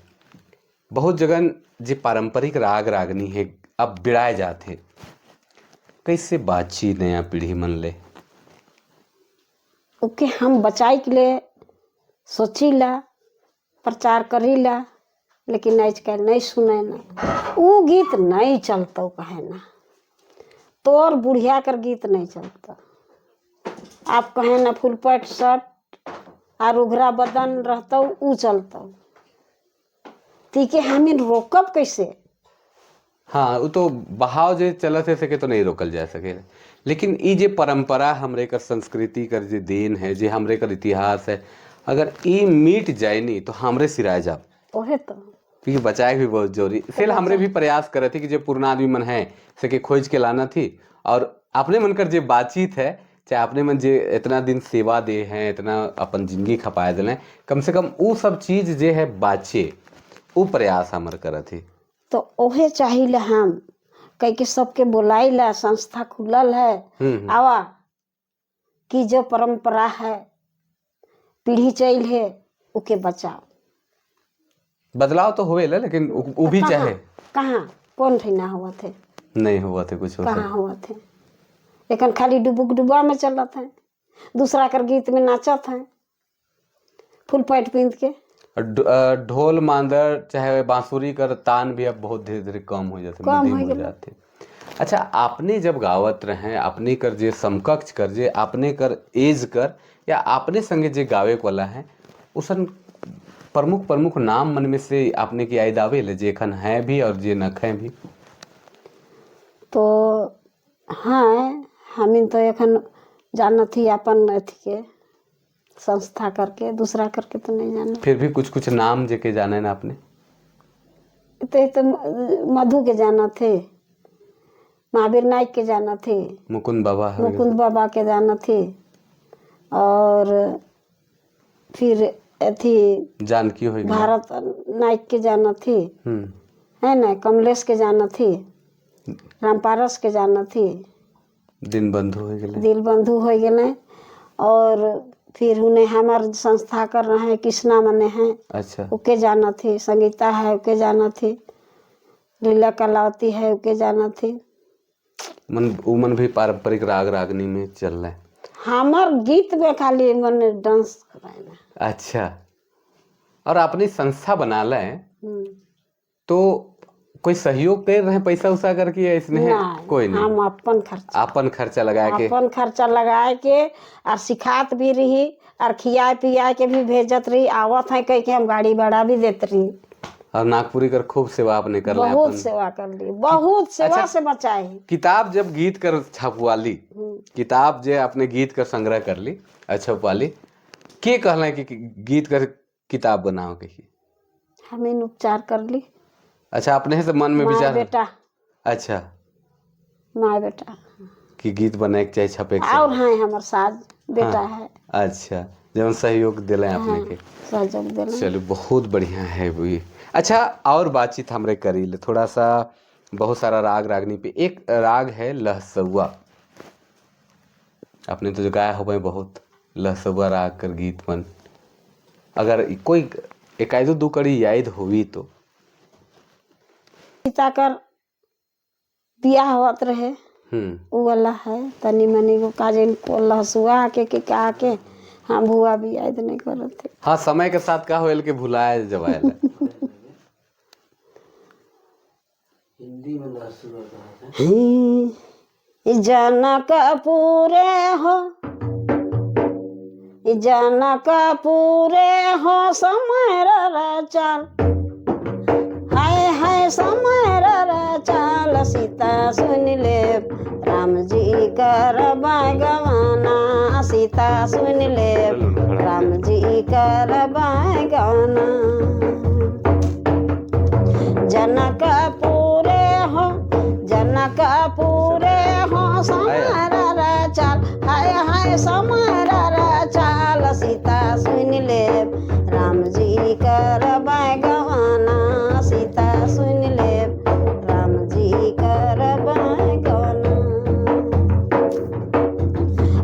बहुत जगन जे पारंपरिक राग रागनी है अब बिड़ाए जाते, कैसे बातचीत नया पीढ़ी मन ले? ओके हम बचाए के लिए सोचीला, प्रचार करीला, लेकिन आजकल नहीं सुने ना, वो गीत नहीं चलता कहे ना, तोर बुढ़िया कर गीत नहीं चलता। आप कहे ना फुल पैंट शर्ट और उघरा बदन रहता ऊ चलता, तीके हमें रोकब कैसे? हाँ, वो तो बहाव जे चलत है सके तो नहीं रोकल जा सके, लेकिन ई जे परंपरा हमरे कर संस्कृति कर जे देन है, जे हमरे कर इतिहास है, अगर ई मिट जाए नहीं तो हमरे सिराए जाब। ओहे तो क्योंकि बचाए भी बहुत जरूरी। फिर हमरे भी प्रयास करे थे कि जो पुराना आदमी मन है सके खोज के लाना थी, और अपने मन कर जे बातचीत है, चाहे अपने मन जे इतना दिन सेवा दे हैं, इतना अपन जिंदगी खपाए दिले, कम से कम वो सब चीज़ जे है बाचे, वो प्रयास हमर करत थी। तो ओहे चाहिए हम कह के सबके बुलाइला, संस्था खुलल है आवा कि जो परंपरा है पीढ़ी चल है ओके बचाओ। बदलाव तो होवे ला, लेकिन वो भी चाहे। कहाँ कौन ठिना हुआ थे? नहीं हुआ थे कुछ। कहाँ हुआ थे? लेकिन खाली डुबुक डुबा में चलत है, दूसरा कर गीत में नाचत है फुल पैंट पहन के। ढोल मांदर चाहे बांसुरी कर तान भी अब बहुत धीरे धीरे कम हो जाते, कम हो जाते। अच्छा, आपने जब गावत रहे, अपने कर जे समकक्ष कर जे आपने कर एज कर या आपने संगे जे गावे वाला है, उसन प्रमुख प्रमुख नाम मन में से आपने की याद आवे ले जे खन है भी और जे नख है भी? तो हाँ, हमिन तो एखन जानत ही अपन अथी के संस्था करके, दूसरा करके तो नहीं जाना। फिर भी कुछ कुछ नाम जे के जाने ना आपने? तो मधु के जाना थे, महावीर नाइक के जाना थे, मुकुंद बाबा, मुकुंद बाबा के जाना थे, और फिर अथी जानकी हो भारत नाइक के जाना थे, है ना, कमलेश के जानत ही, रामपारस के जानत ही, दिन बंधु हो गए। दिल बंधु हो गए। और फिर उन्हें हमार संस्था कर रहे हैं, कृष्णा मने हैं। अच्छा। उके जाना थी, संगीता है उके जाना थी, लीला कलावती है उके जाना थी। मन उमन भी पारंपरिक राग रागनी में चल रहे हैं। हमार गीत में खाली मन डांस कराए ना। अच्छा, और अपनी संस्था बना लें तो कोई सहयोग कर रहे हैं पैसा उसा करके या इसमें नहीं, कोई नहीं? हम अपन खर्चा, अपन खर्चा लगा के, अपन खर्चा लगाए के और सिखात भी रही और खियाए पियाए के भी भेजत रही। आवत है कह के हम गाड़ी भाड़ा भी देत रही। और नागपुरी कर खूब सेवा आपने कर लिया। बहुत सेवा कर ली, बहुत सेवा। अच्छा, से बचाए। किताब जब गीत कर छपवा ली, किताब जे अपने गीत कर संग्रह कर ली और छपवा ली, के कहला कि गीत कर किताब बनाओ के? हमें उपचार कर ली। अच्छा, अपने से मन में विचार? बेटा। अच्छा, माँ बेटा कि गीत बनाए के चाहे छपे के। और है हमार साज बेटा है। अच्छा, जब सहयोग दिले अपने के। सहयोग दिले। चलो, बहुत बढ़िया है वो। अच्छा, और बातचीत हमरे करी ले थोड़ा सा, बहुत सारा राग रागनी पे। एक राग है लहसुआ, आपने तो जो गाया हो भाई बहुत लहसुआ राग कर गीत मन, अगर कोई एक दो कड़ी याद हुई तो। सीता कर बियाह होत रहे, उ वाला है तनी मनी को काजिन को लहसुआ के का के हम भुआ भी याद नहीं करत थे। हाँ, समय के साथ का होयल के भुलाए जवायल। हिंदी में लहसुआ कहा था। जनकपुरे हो, जनकपुरे हो समय चल, हाय हाय समय चल, सीता सुन ले राम जी कर गवाना, सीता सुन ले राम जी कर गवाना। जनकपुरे हो, जनकपुरे हो समय चल, हाय हाय समय चल, सीता सुन ले राम जी कर गवाना, सीता सुन ले राम जी कर गवाना।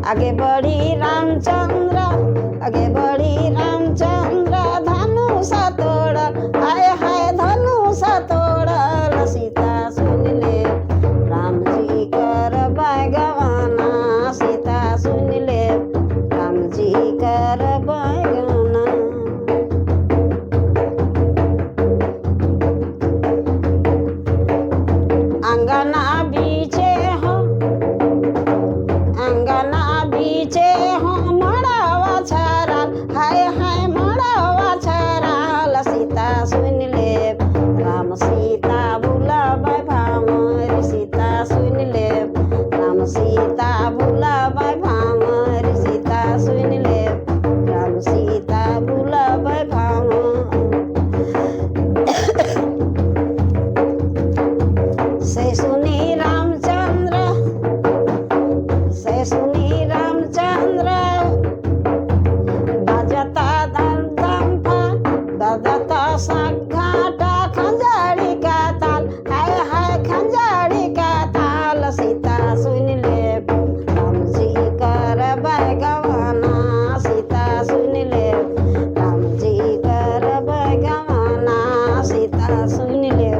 आगे बढ़ी रामचंद्र, आगे बढ़ी रामचंद्र, धनुष तोड़ल, हाय हाय धनुष तोड़ल, सीता सुन ले राम जी कर गवाना, सीता सुन ले राम जी कर गवाना। अंगना बीचे हो, अंगना बीचे हो मड़ावा छाराल, हाय हाय मड़ावा छाराल, सीता सुन ले राम सीता बुलाबै भामर, सीता सुन ले राम सीता बुलाबै भामर, सीता सुन ले राम सीता बुलाबै भामर। से सुनी रामचंद्र, से सुनी रामचंद्र, बजता दम बजता घाटा खंजड़ी का ताल, हाय हाय खंजड़ी का ताल, सीता सुन ले राम जी कर गवाना, सीता सुन ले राम जी कर गवाना, सीता सुन ले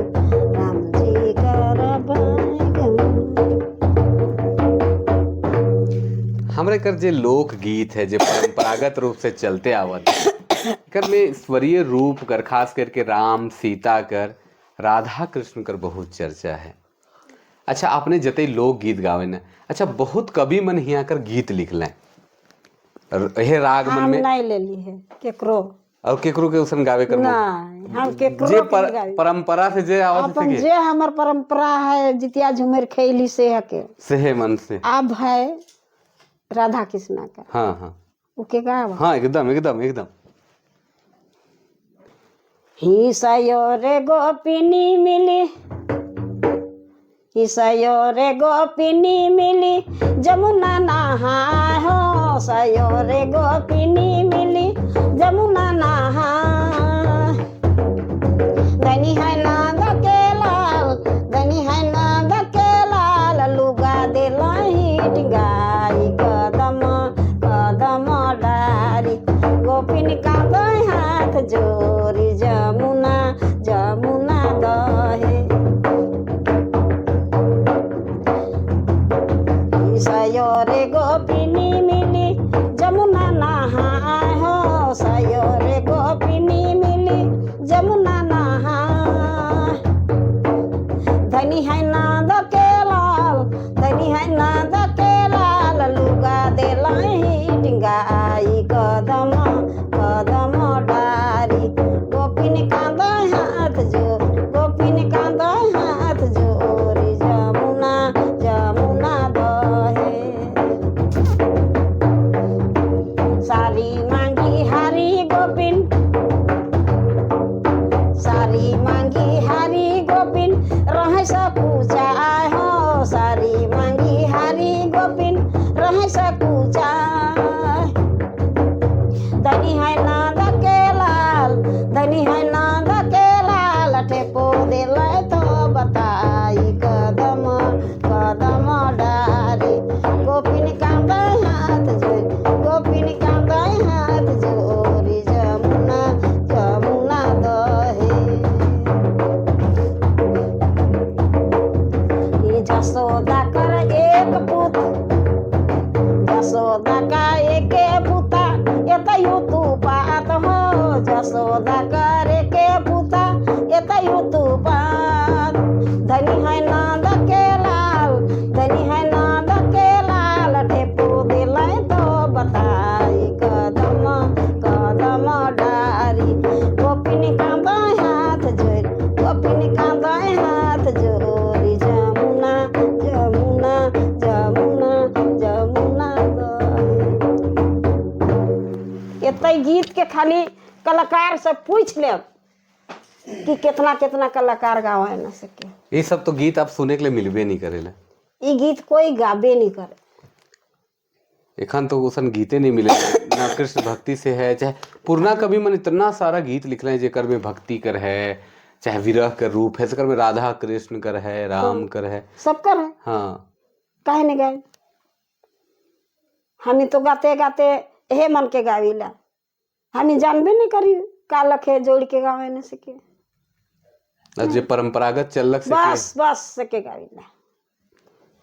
राम जी कर गवाना। हमरे कर जे लोक गीत है, जे परंपरागत रूप से चलते आवत, कर में ईश्वरीय रूप कर, खास करके राम सीता कर, राधा कृष्ण कर बहुत चर्चा है। अच्छा, आपने जते लोक गीत गावे न, अच्छा बहुत कवि मन हिया कर गीत लिख लें हे राग मन हम में नहीं ले ली है केकरो, और केकरो के उसन गावे कर नहीं, हम केकरो जे के गावे। परंपरा से जे आवत अपन से जे हमर परंपरा है जितिया झुमेर खेली से हके सेहे मन से अब है राधा कृष्णा का। हाँ हाँ, उके गावा। हाँ, एकदम एकदम एकदम। ही सयो रे गोपिनी मिली, ही सयो रे गोपिनी मिली जमुना नहाय हो, सयो रे गोपिनी मिली जमुना नहाय, धनी है नाद के मांगी हारी गोपिन रह सकुचाय हो, सारी मांगी हारी गोपिन रह सकुचाय। धनी है नंद के लाल, धनी है नंद के लाल, ठेपो दिल तो बताई कदम कदम डारी। गोपिन कांदा हाथ जोड़ी, गोपिन कांदा हाथ जोड़ी, जमुना जमुना दहे। जसोदा कर एक पुत, जसोदा का एक पुता, एतयु तू पात हो, जसोदा कर के पुता, एतयु तू पात। धनी है नंद के लाल, धनी है नंद के लाल, ठेपू दिलै तो बताई कदम कदम डारी। गोपिन कांदा हाथ जोड़ी, गोपिन कांदा हाथ जोड़ी, जमुना जमुना जमुना जमुना दहे। एतै गीत के खाली कलाकार से पूछ लेब कि कितना कितना कलाकार गावे ना सके। ये सब तो गीत आप सुने के लिए मिलबे नहीं करेला। ई गीत कोई गाबे नहीं करे। एखन तो उसन गीते नहीं मिले ना कृष्ण भक्ति से है, चाहे पुरना कवि मन इतना सारा गीत लिखले हैं जेकर में भक्ति कर है, चाहे विरह कर रूप है, जेकर में राधा कृष्ण कर है, राम कर है, सब कर है। हाँ। काहे नहीं गाए? हमी तो गाते गाते हे मन के गाविला, हमी जानबे नहीं करी का लखे जोड़ के गावे न सके। और जे परंपरागत चलक से बस बस सके गाविला,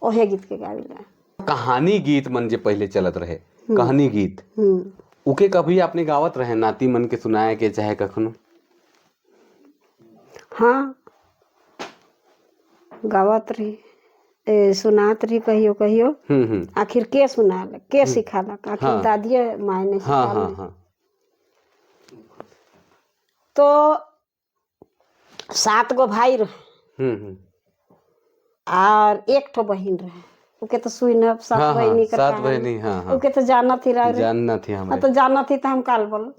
ओहे गीत के गाविला। कहानी गीत मन जे पहले चलत रहे, कहानी गीत उके कभी आपने गावत रहे नाती मन के सुनाए के चाहे कखनो? हाँ, गावत रही, सुनात रही कहियो कहियो। आखिर के सुनाल, के सिखालक? आखिर दादिये माय ने सिखाल। तो 7 गो भाई रहे और एक ठो बहिन रहे। उके तो सुई न 7 बहिनी कर 7 कहानी। बहिनी, हाँ, हाँ। उके तो जानत ही रहे। जानना थी हाँ, हमारे। तो जानत ही तो हम काल बोलो।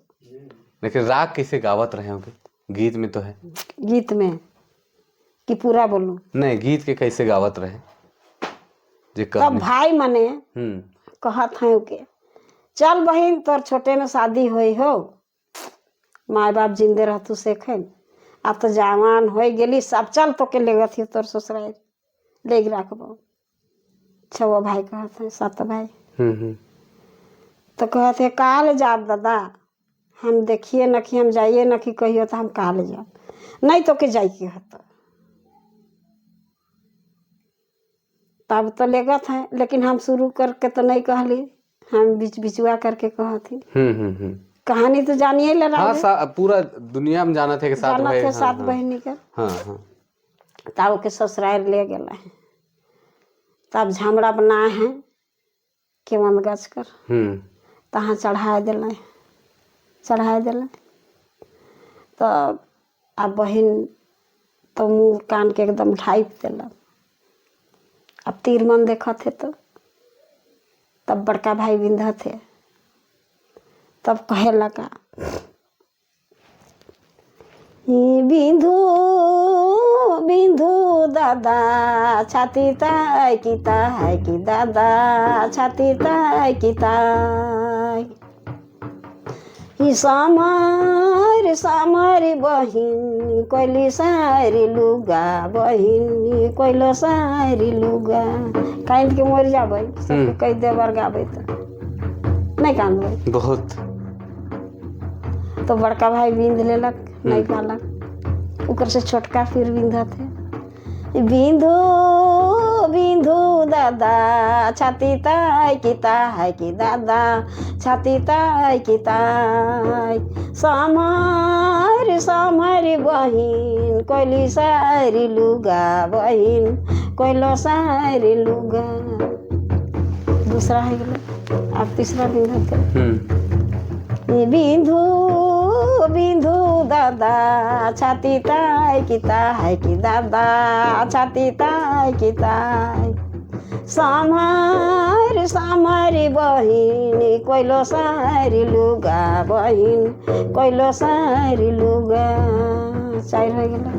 लेकिन राग कैसे गावत रहे होंगे? गीत में तो है। गीत में कि पूरा बोलूं? नहीं, गीत के कैसे गावत रहे? जे तब कहने। भाई मने कहत हैं उके, चल बहिन तोर छोटे में शादी होई हो, माय बाप जिंदे रहतु सेखन, अब तो जवान हो गेली, सब चल तो के लेगत ही तोर ससुराल ले राखबो। छो भाई कहत हैं, 7 भाई। तो कहत है कहाँ ले जाब दादा, हम देखिए नखी, हम जाइए नखी कहियो तो हम कहाँ ले जाब, नहीं तो के जाई के हत। तब तो लेगत हैं, लेकिन हम शुरू करके तो नहीं कहली, हम बीच बिचुआ करके कहत ही। कहानी तो जानिए ले हाँ, रहे। पूरा दुनिया में जाना थे कि 7 जाना भाई, थे, हाँ, 7 हाँ। बहिनी के। हाँ, हाँ। तब के ससुराल ले गए हैं, तब झामड़ा बनाए हैं केवन गछ कर, तहाँ चढ़ाए दिले, चढ़ाए दिले। तो अब बहिन तो मुँह कान के एकदम ढाइप दिलक। अब तीर मन देखत है तो तब बड़का भाई बिंधत है, तब कहे लगा बिंधु बिंधु दादा छाती ताई की ताई की दादा छाती ताई की ताई, ई सामार सामार बहिन कोइली सारी लुगा बहिन कोइलो सारी लुगा। कांद के मर जाबै, सबके कह देवर गाबै तो नहीं कांदबै बहुत। तो बड़का भाई बिंद लेलक, नहीं पालक। ऊपर से छोटका फिर बिंधत है, बिंधु बिंधु दादा छाती ताई की ताई की दादा छाती ताई की ताई, सामार सामार बहिन कोइली सारी लुगा बहिन कोइलो सारी लुगा। दूसरा है गेलै, अब तीसरा बिंधत है। बिंधु बिंधु दादा छाती ताई की ताई की दादा छाती ताई की ताई, सामार सामार बहिन कोइलो सारी लुगा बहिन कोइलो सारी लुगा। चार हो गेला।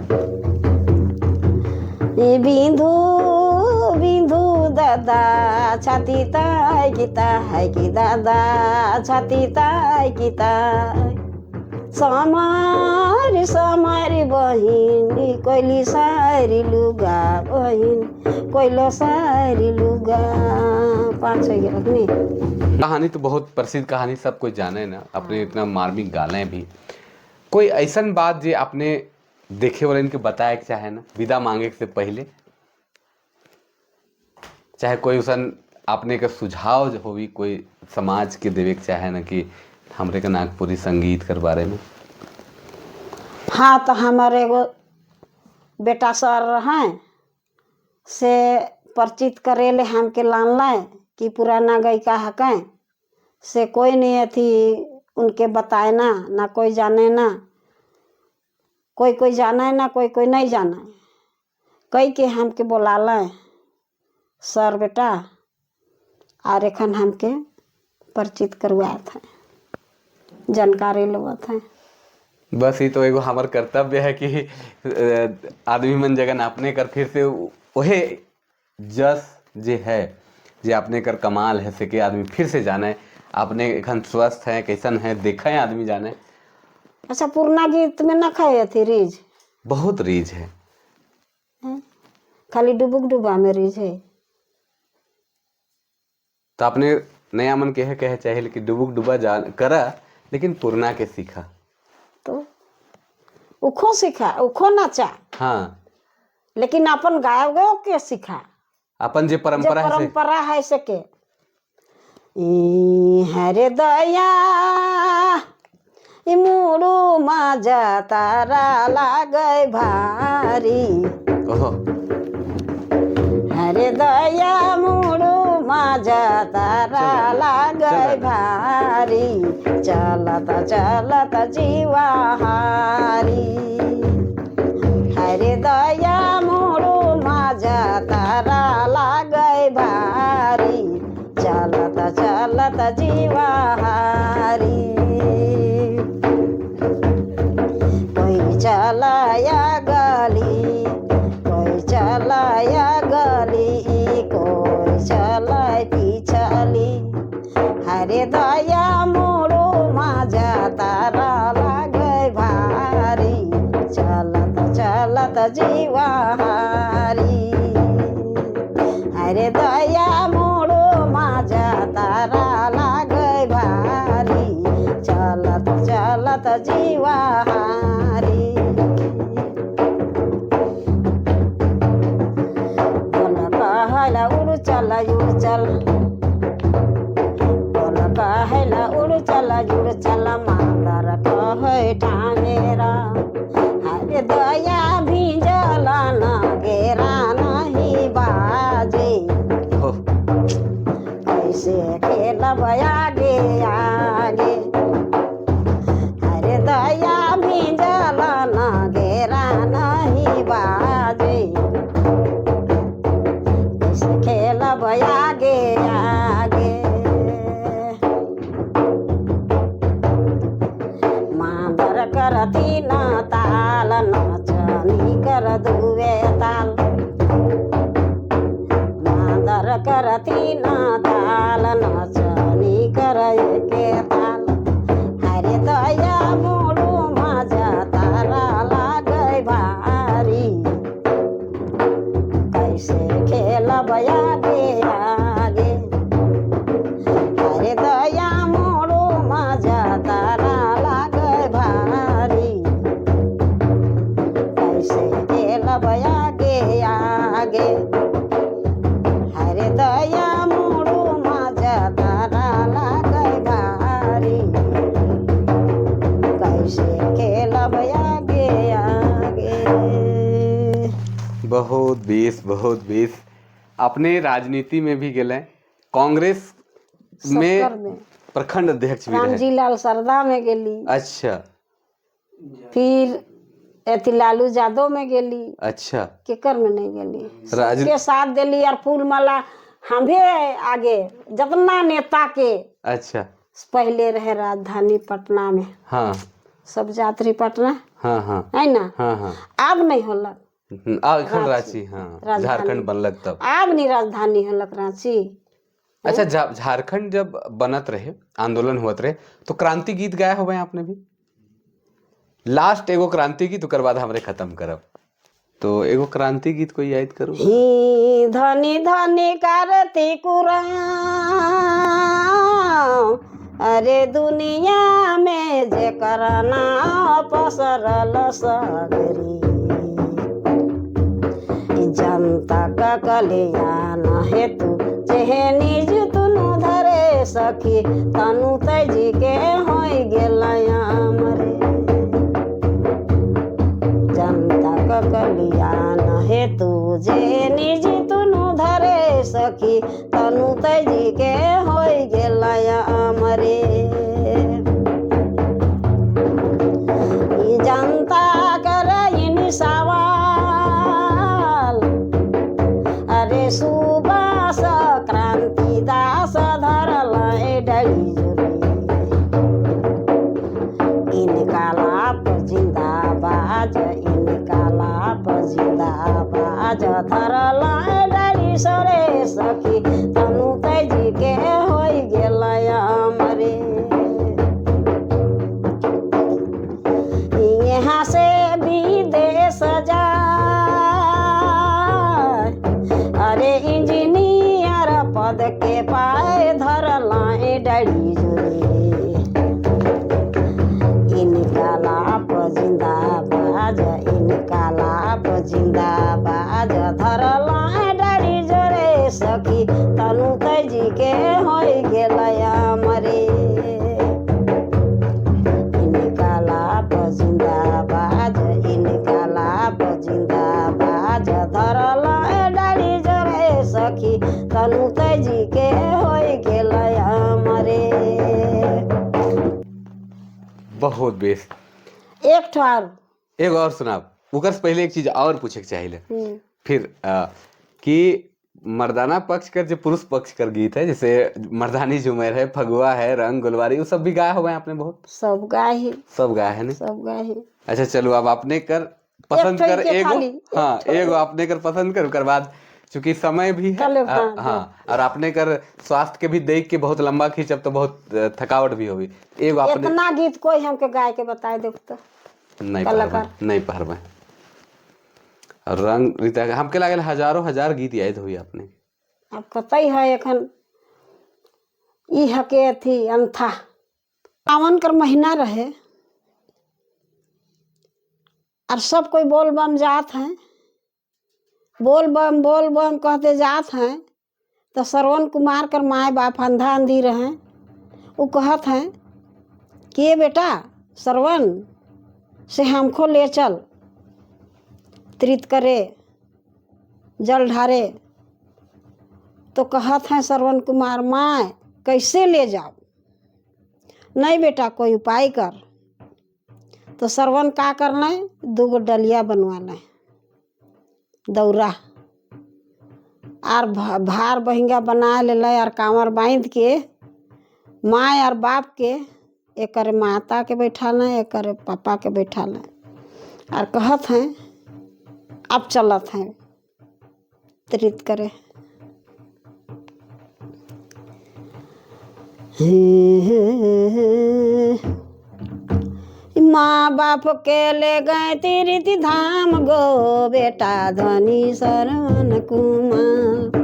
ए बिंदु बिंदु दादा छाती ताय की ताय की दादा छाती ताय की ताय, समारी समारी बहिनी कोइली सारी लुगा बहिन कोइलो सारी लुगा। 5 हो गेल नहीं। कहानी तो बहुत प्रसिद्ध कहानी, सब कोई जाने ना, अपने इतना मार्मिक गाने भी। कोई ऐसा बात जे आपने देखे वाले इनके बताए के चाहे ना, विदा मांगे से पहले, चाहे कोई उसन आपने के सुझाव जो होवी कोई समाज के देवे के चाहे ना कि हमरे के नागपुरी संगीत कर बारे में। हाँ, तो हमारे एगो बेटा सर हैं से परिचित करेले हमके लान लाए कि पुराना गायिका हकें, से कोई नहीं अथी उनके बताए ना, ना कोई जाने ना, कोई कोई जाने ना, कोई कोई नहीं जाने। कई के हमके बोला लें सर बेटा, और एखन हमके परिचित करवाए थे, जानकारी लेवत हैं। बस ये तो एगो हमार कर्तव्य है कि आदमी मन जगन अपने कर फिर से वहे जस जे है जे अपने कर कमाल है से कि आदमी फिर से जाने अपने एखन स्वस्थ है कैसन है देखे आदमी जाने। अच्छा, पुरना गीत में ना खाए थी रीज? बहुत रीज है, खाली डुबुक डुबा में रीज है। तो आपने नया मन कहे कहे चाहिए कि डुबुक डुबा जा करा, लेकिन पुरना के सीखा तो उखो सीखा, उखो नाचा। हाँ, लेकिन अपन गायब गयो के सीखा, अपन जे परंपरा है, परंपरा है सके। हरे दया मुड़ू माजा तारा लागै भारी। ओहो। हरे दया मुड़ू माजा तारा लागै भारी, चलत चलत जीवा हारी। हरे दया मुड़ू माजा तारा लागै भारी, चलत चलत जीवा हारी। कोई चलाया गली, कोई चलाया गली, कोई चलाय पिछली। हरे दया मोरो माझा तारा लागै भारी, चलत चलत जीवा हारी। हरे दया मोरो माझा तारा लागै भारी, चलत चलत जीवा हारी। बोल कहला उड़ चल उड़ चल, बोल कहला उड़ चल उड़ चल, मादर कहै ठामेरा। हरे दया भीजल न गेरा नहीं बाजे, कैसे खेलब आगे आगे। हरे दया भीजल न गेरा नहीं बाजे, कैसे खेलब आगे आगे। मादर करती न ताल, नचनी कर दुवे ताल। मादर करती न ताल, नचनी कर एके ताल। हरे दया मोरू माझा तारा लागै भारी, कैसे खेलब आगे आगे। हरे दया मोरू माझा तारा लागै भारी, कैसे खेलब आगे आगे। हरे दया मोरू माझा तारा लागै भारी, कैसे खेलब आगे आगे। बहुत बेस, बहुत बेस। अपने राजनीति में भी गए, कांग्रेस में प्रखंड अध्यक्ष भी रहे, रामजी लाल सरदा में गेली। अच्छा। फिर एथी लालू यादव में गेली। अच्छा। केकर में नहीं गेली, सबके साथ देली और फूल माला हम भी आगे जितना नेता के। अच्छा। पहले रहे राजधानी पटना में। हाँ। सब जात्री पटना। हाँ हाँ है ना। हाँ हाँ। अब नहीं होलक। एखन रांची, हाँ, झारखंड बनलक तब। अब नहीं राजधानी होलक रांची। अच्छा, झारखंड जब बनत रहे, आंदोलन होत रहे, तो क्रांति गीत गाया होबे आपने भी? लास्ट एगो क्रांति गीत, ओकर बाद हमरे खत्म करब। तो एगो क्रांति गीत कोई याद करू? ही धनी धनी करती कुराम, अरे दुनिया में जेकर नाम पसरल सगरी, जनता का कल्याण हेतु जेहे निज तुनु धरे सखी, तनु तजी के होई गेल अमरे। जनता का कल्याण हेतु जे निज तुनु धरे सखी, तनु तजी के होई गेल अमरे। जनता करइन सवाल, अरे सुबास क्रांति दास धरल डली जोरी। इनकलाब जिंदाबाद, इनकलाब जिंदाबाद धरल डली सरे सखी, तनु तजी के होई गेल अमरे। यहाँ से विदेश जाए, अरे इंजीनियर पद के पाए धरल डली जोरी। इनकलाब जिंदाबाद, इनकलाब जिंदाबाद धरल डली जोरे सखी, तनु तजी के होई गेल अमरे। इनकलाब जिंदाबाद, इनकलाब जिंदाबाद धरल डली जोरे सखी, तनु तजी के होई गेल अमरे। बहुत बेस। एक ठो और। एगो और सुनाब। ओकर से पहले एक चीज और पूछे के चाहिए। फिर कि मर्दाना पक्ष कर जो पुरुष पक्ष कर गीत है, जैसे मर्दानी झूमर है, फगुआ है, रंग गुलवारी, वो सब भी गाया हुआ है आपने बहुत? सब गाए ही। सब गाया है नहीं? सब गाए ही। अच्छा चलो, अब आपने कर पसंद ठो कर के एगो, खाली, एक हाँ, ठो। एगो आपने कर पसंद कर, ओकर बाद चूंकि समय भी है, चलो, हाँ, हाँ, और आपने कर स्वास्थ्य के भी देख के बहुत लंबा खींचब तो बहुत थकावट भी होगी। एगो आपने इतना गीत कोई हमके गाय के बताए दे तो नहीं कलाकार। पारबे, नहीं पारबे। और रंग रीता हमके लागल हजारों हजार गीत याद हुई आपने। अब कतई है एखन ई हके अथी अंथा। सावन कर महीना रहे और सब कोई बोल बम जात हैं, बोल बम बोल बम कहते जात हैं, तो श्रवण कुमार कर माए बाप अंधा अंधी रहे। वो कहत हैं कि ये बेटा श्रवण से हमको ले चल, तीर्थ करे जल ढारे। तो कहत हैं श्रवण कुमार, माए कैसे ले जाओ? नहीं बेटा कोई उपाय कर। तो श्रवण का करना है, दूगो डलिया बनवा लें दौरा आर भार बहिंगा बना ले और कांवर बांध के माए और बाप के एक माता के बैठा लें, एक पापा के बैठा लें और कहत हैं अब चलत हैं तीर्थ करे। माँ बाप के ले गए तीर्थ धाम गो बेटा धनी श्रवण कुमार।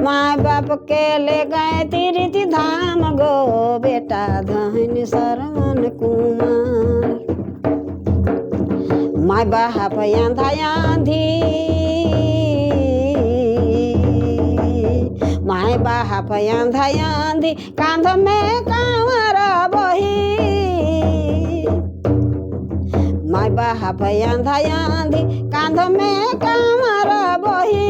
माँ बाप के ले गए तीर्थ धाम गो बेटा धनी श्रवण कुमार। माँ बाप आंधा आंधी, माँ बाप आंधा आंधी, कांध में कांवर बही। माँ बाप आंधा आंधी, कांध में कांवर बही।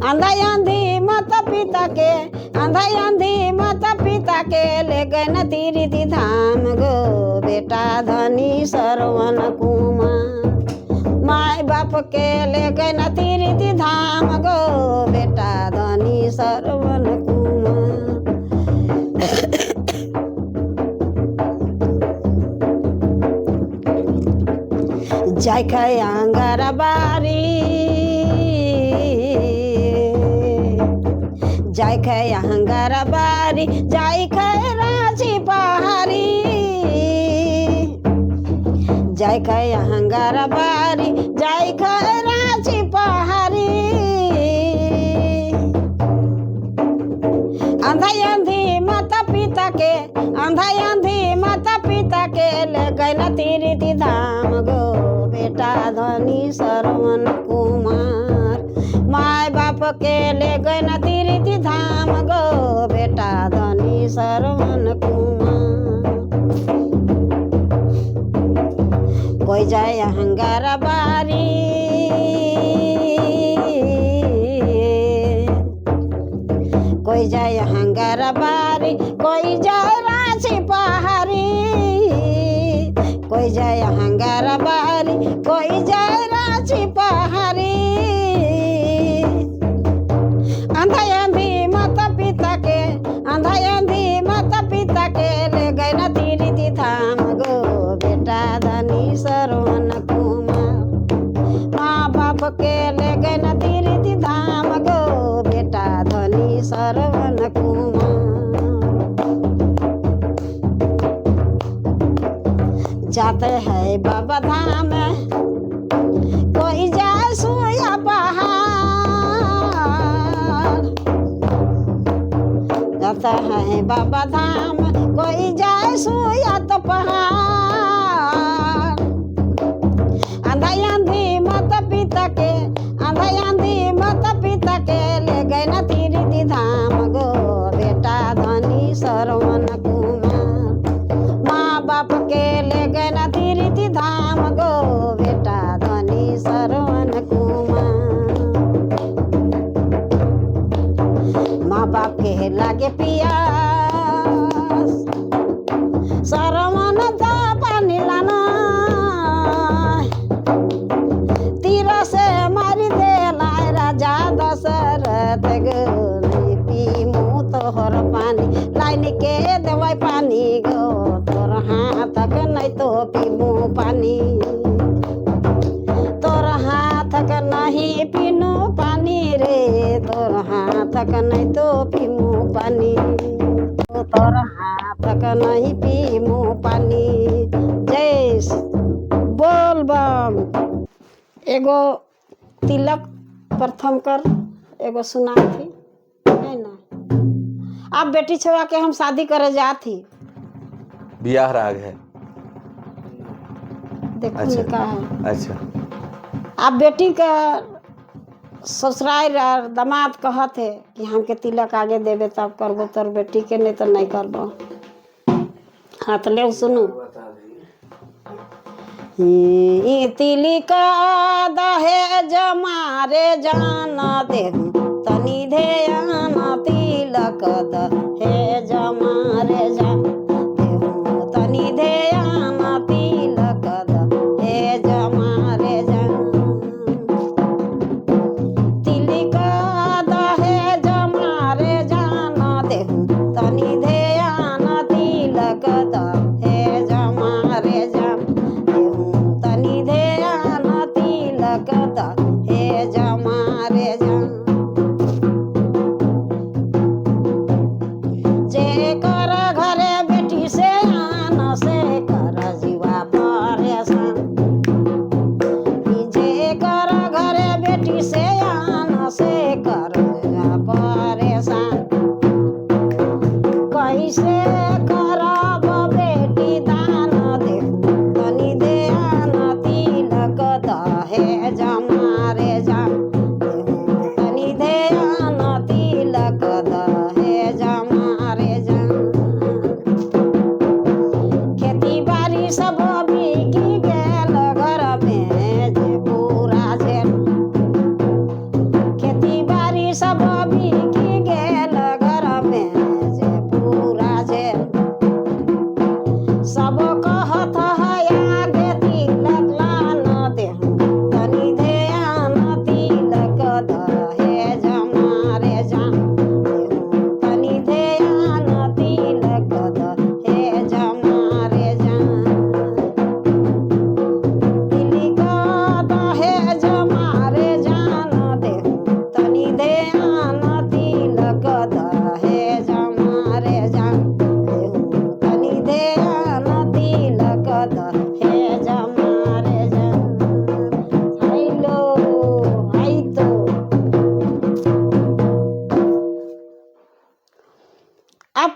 आंधा आंधी माता पिता के, आंधा आंधी माता पिता के ले गए न तीर्थ धाम गो बेटा धनी श्रवण कुमार। माय बाप के ले गए न तीर्थ धाम गो बेटा धनी श्रवण कुमार। जाय के आंगर बारी, जाय के आंगर बारी, जाय के रांची पहाड़ी, जाय के आंगर बारी, जाय के रांची पहाड़ी। अंधा अंधी माता पिता के, अंधा अंधी माता पिता के ले गए न तीर्थ धाम गो बेटा धनी श्रवण कुमार। माय बाप के ले गए न तीर्थ धाम गो बेटा धनी श्रवण कुमार। कोई जाए अहंगार बारी, कोई जाए अहंगार बारी, कोई जाए रांची पहाड़ी, कोई जाए अहंगार बारी, कोई जाए रांची पहाड़ी। अंधा अंधी माता पिता के, अंधा अंधी माता पिता के ले गए न तीर्थ धाम गो बेटा धनी श्रवण कुमार। माँ बाप के ले गए न तीर्थ धाम गो बेटा धनी श्रवण कुमार। जाते हैं बाबा धाम, कोई जाए सुया पहाड़, जाता है बाबा धाम, कोई जाए सुया तो पहाड़। अंधा अंधी माता पिता के, अंधा अंधी माता पिता के ले गए न तीर्थ धाम गो बेटा धनी श्रवण कुमार। माँ बाप के ले गए न तीर्थ धाम गो बेटा धनी श्रवण कुमार। माँ बाप के लागे पियास, श्रवण दा पानी लाना, तीर से मारी दे लाए राजा दशरथ गो, पीमू तोहर पानी, लाइन के देवै पानी गो, तोर हाथक नहीं तो पीमू पानी, तोर हाथक नहीं पीनू पानी रे, तोर हाथक नहीं तो पीमू पानी, तोर हाथक नहीं पीमू पानी। जय बोल बम। एगो तिलक प्रथम कर एगो सुना थी है ना। अब बेटी छुआ के हम शादी करे जाती। बियाह राग है। देखो अच्छा। निका है। अच्छा। अब बेटी का ससुराल और दामाद कहत है कि हमके तिलक आगे देबे तब करबो तोर बेटी के, नहीं तो नहीं करबो। हाँ तो ले सुनू। ई तिलिका दहेज मारे जाना देहू तनी ध्यान, तिलक दहेज मारे जान देहू तनी ध्यान, तिलक दहेज मारे जान। तिलक दहेज मारे जान देहू तनी ध्यान, तिलक दहेज मारे जान देहू तनी ध्यान, तिलक दहेज मारे जान। जे कर घरे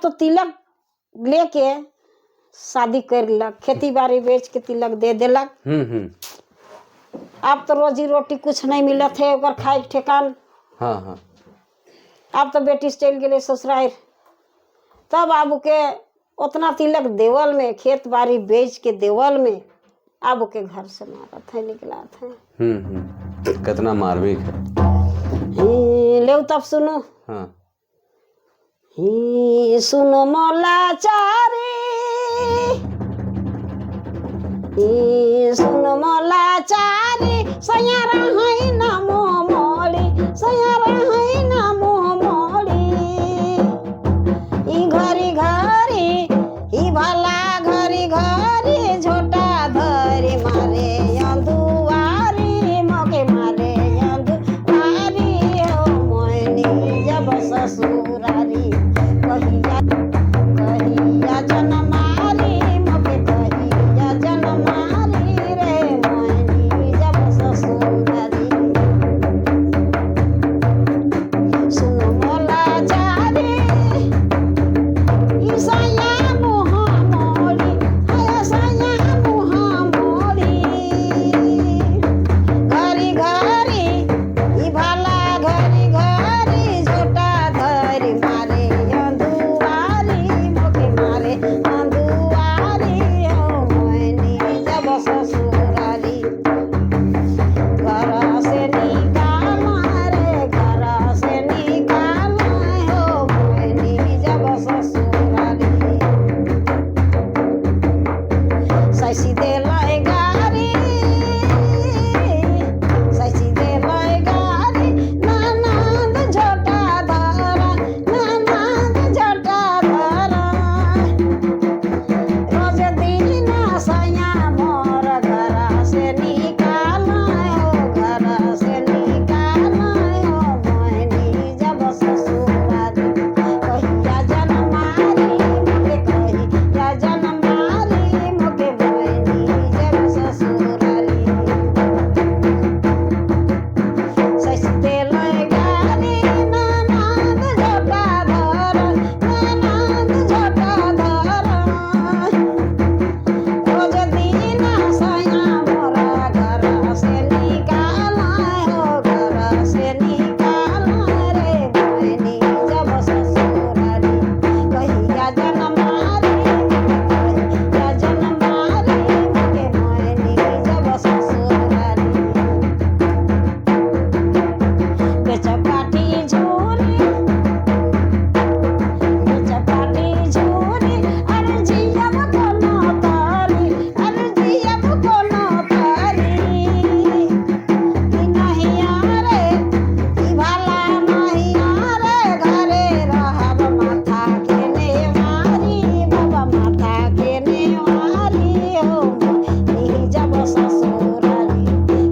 तो तिलक लेके शादी कर लक, खेती बाड़ी बेच के तिलक दे देलक। हम्म हम्म अब तो रोजी रोटी कुछ नहीं मिलत है, ओकर खाए के ठेकान। हाँ हाँ अब तो बेटी से चल गेले ससुराल, तब आब के उतना तिलक देवल में, खेत बाड़ी बेच के देवल में, अब के घर से मारत है, निकलात है। कितना मार्मिक है। ले तब सुनो। हाँ। ही सुनो मोला चारी, ही सुनो मोला चारी, सैयारा है ना मोह मोली, सैयारा है ना मोह मोली। ई घरी घरी ई भला घरी घरी झोटा धरी मारे अंदुआरी, मोके मारे अंदुआरी हो मोहनी जब ससुरारी। कहिया कहिया जनमारी मोके, कहिया जनमारी रे मोहनी जब ससुरारी। सुनो मोला चारी, ईसाया मुहा मोली, हाय साया मुहा मोली। घरी घरी ई भला घरी घरी झोटा धरी मारे अंधुआरी, मोके मारे अंधुआरी हो मोहनी जब ससुरारी। घर से निकाल रे, घर से निकाल हो मोहनी जब ससुरारी। सैसी देलै गारी, सैसी देलै गारी, ननद झोटा धरा, ननद झोटा धरा। रोज दिन सैया मोर घर से निकाल हो, घर से निकाल हो मोहनी जब ससुरारी। कहिया जनमारी मोके, कहिया जनमारी मोके मोहनी जब ससुरारी। सैसी देलै गारी, ननद झोटा धर, ननद झोटा धर। रोज दिन सैया मोरा घर से निकाल हो, घर से निकाल रे मोहनी जब ससुरारी। कहिया जनमारी मोके, कहिया जनमारी मोके मोहनी जब ससुरारी। बेचपाटी झूरी, बेचपाटी झूरी, अरे जियब कोनो तारी, अरे जियब कोनो तारी। कि नहीं रे ई भला नहीं रे घरे रहब माथा के नेवारी, बाबा माथा के नेवारी हो मोहनी जब ससुरारी।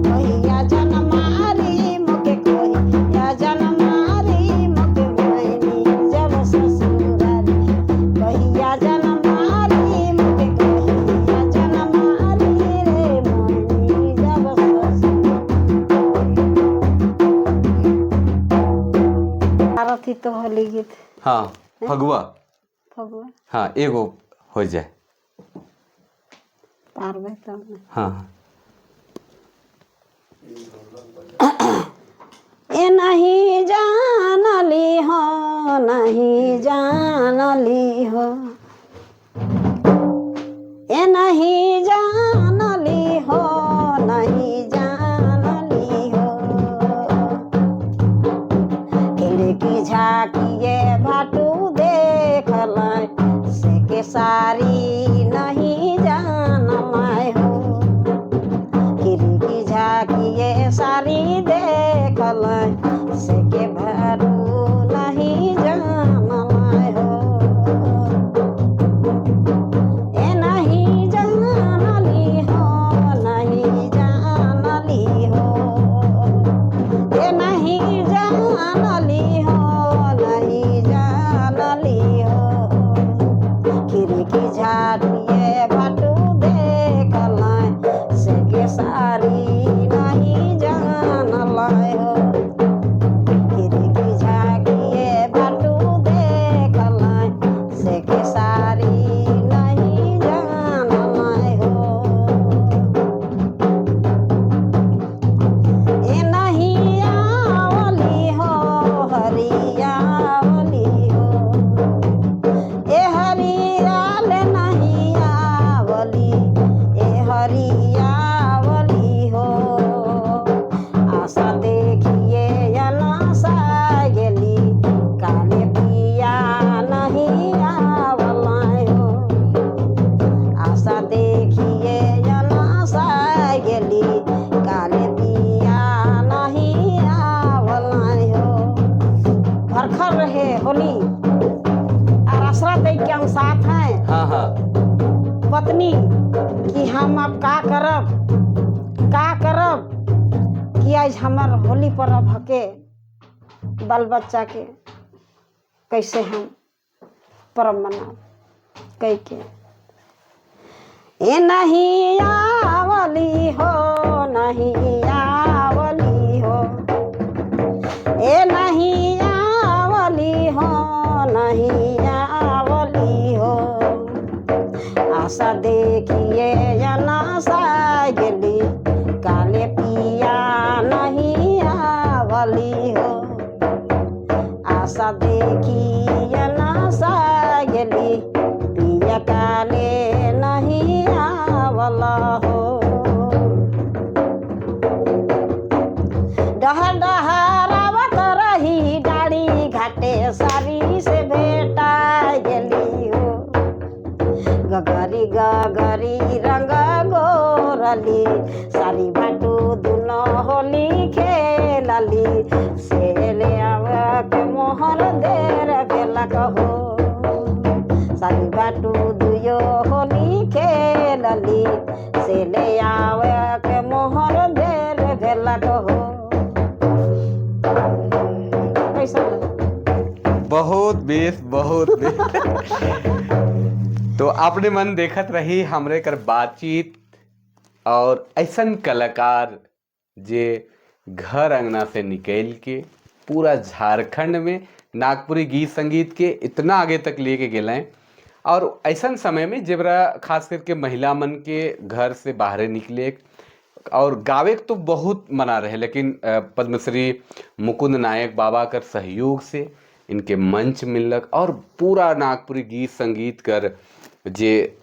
कहिया जनमारी मोके, कहिया जनमारी मोके मोहनी जब ससुरारी। कहिया जनमारी मोके, कहिया जनमारी रे मोहनी जब ससुरारी। आरती तो होली गीत। हाँ, फगुआ। फगुआ। हाँ, एगो हो जाए। पारबै तब ने। हाँ हाँ ए नहीं जानली हो, नहीं जानली हो, ए नहीं जानली हो, नहीं जानली हो। खिड़की झाकिए भाटू देखल से के सारी नहीं जानल हो। खिड़की झाकिए सारी देखल से के भारू नहीं जानल हो। ए नहीं जानली कि हम अब का करब, का करब कि आज हमर होली परब हके, बाल बच्चा के कैसे हम परब मनाब कह के। ए नहीं आवली हो, नहीं आवली हो, ए नहीं आवली हो, नहीं आवली हो। आशा देखिए अनासा गेली, काले पिया नहीं आवली हो। आशा देखिए अनासा गेली, पिया काले नहीं आवला हो। डहर डहरावत रही डाड़ी घाटे सारी से भेटा गेली हो। गगरी गगरी रंग गोरली, सारी बाटू दुनो होली खेलली, से ले आवे मोहर देर भेलक हो। सारी बाटू दुयो होली खेलली, से ले आवे के मोहर देर भेलक हो। कैसा लगा? बहुत बेस, बहुत बेस। तो आपने मन देखत रही हमरे कर बातचीत और ऐसन कलाकार जे घर अंगना से निकल के पूरा झारखंड में नागपुरी गीत संगीत के इतना आगे तक लेके गेल हैं। और ऐसन समय में जेबरा खास करके महिला मन के घर से बाहर निकले और गावे के तो बहुत मना रहे, लेकिन पद्मश्री मुकुंद नायक बाबा कर सहयोग से इनके मंच मिलक और पूरा नागपुरी गीत संगीत कर जे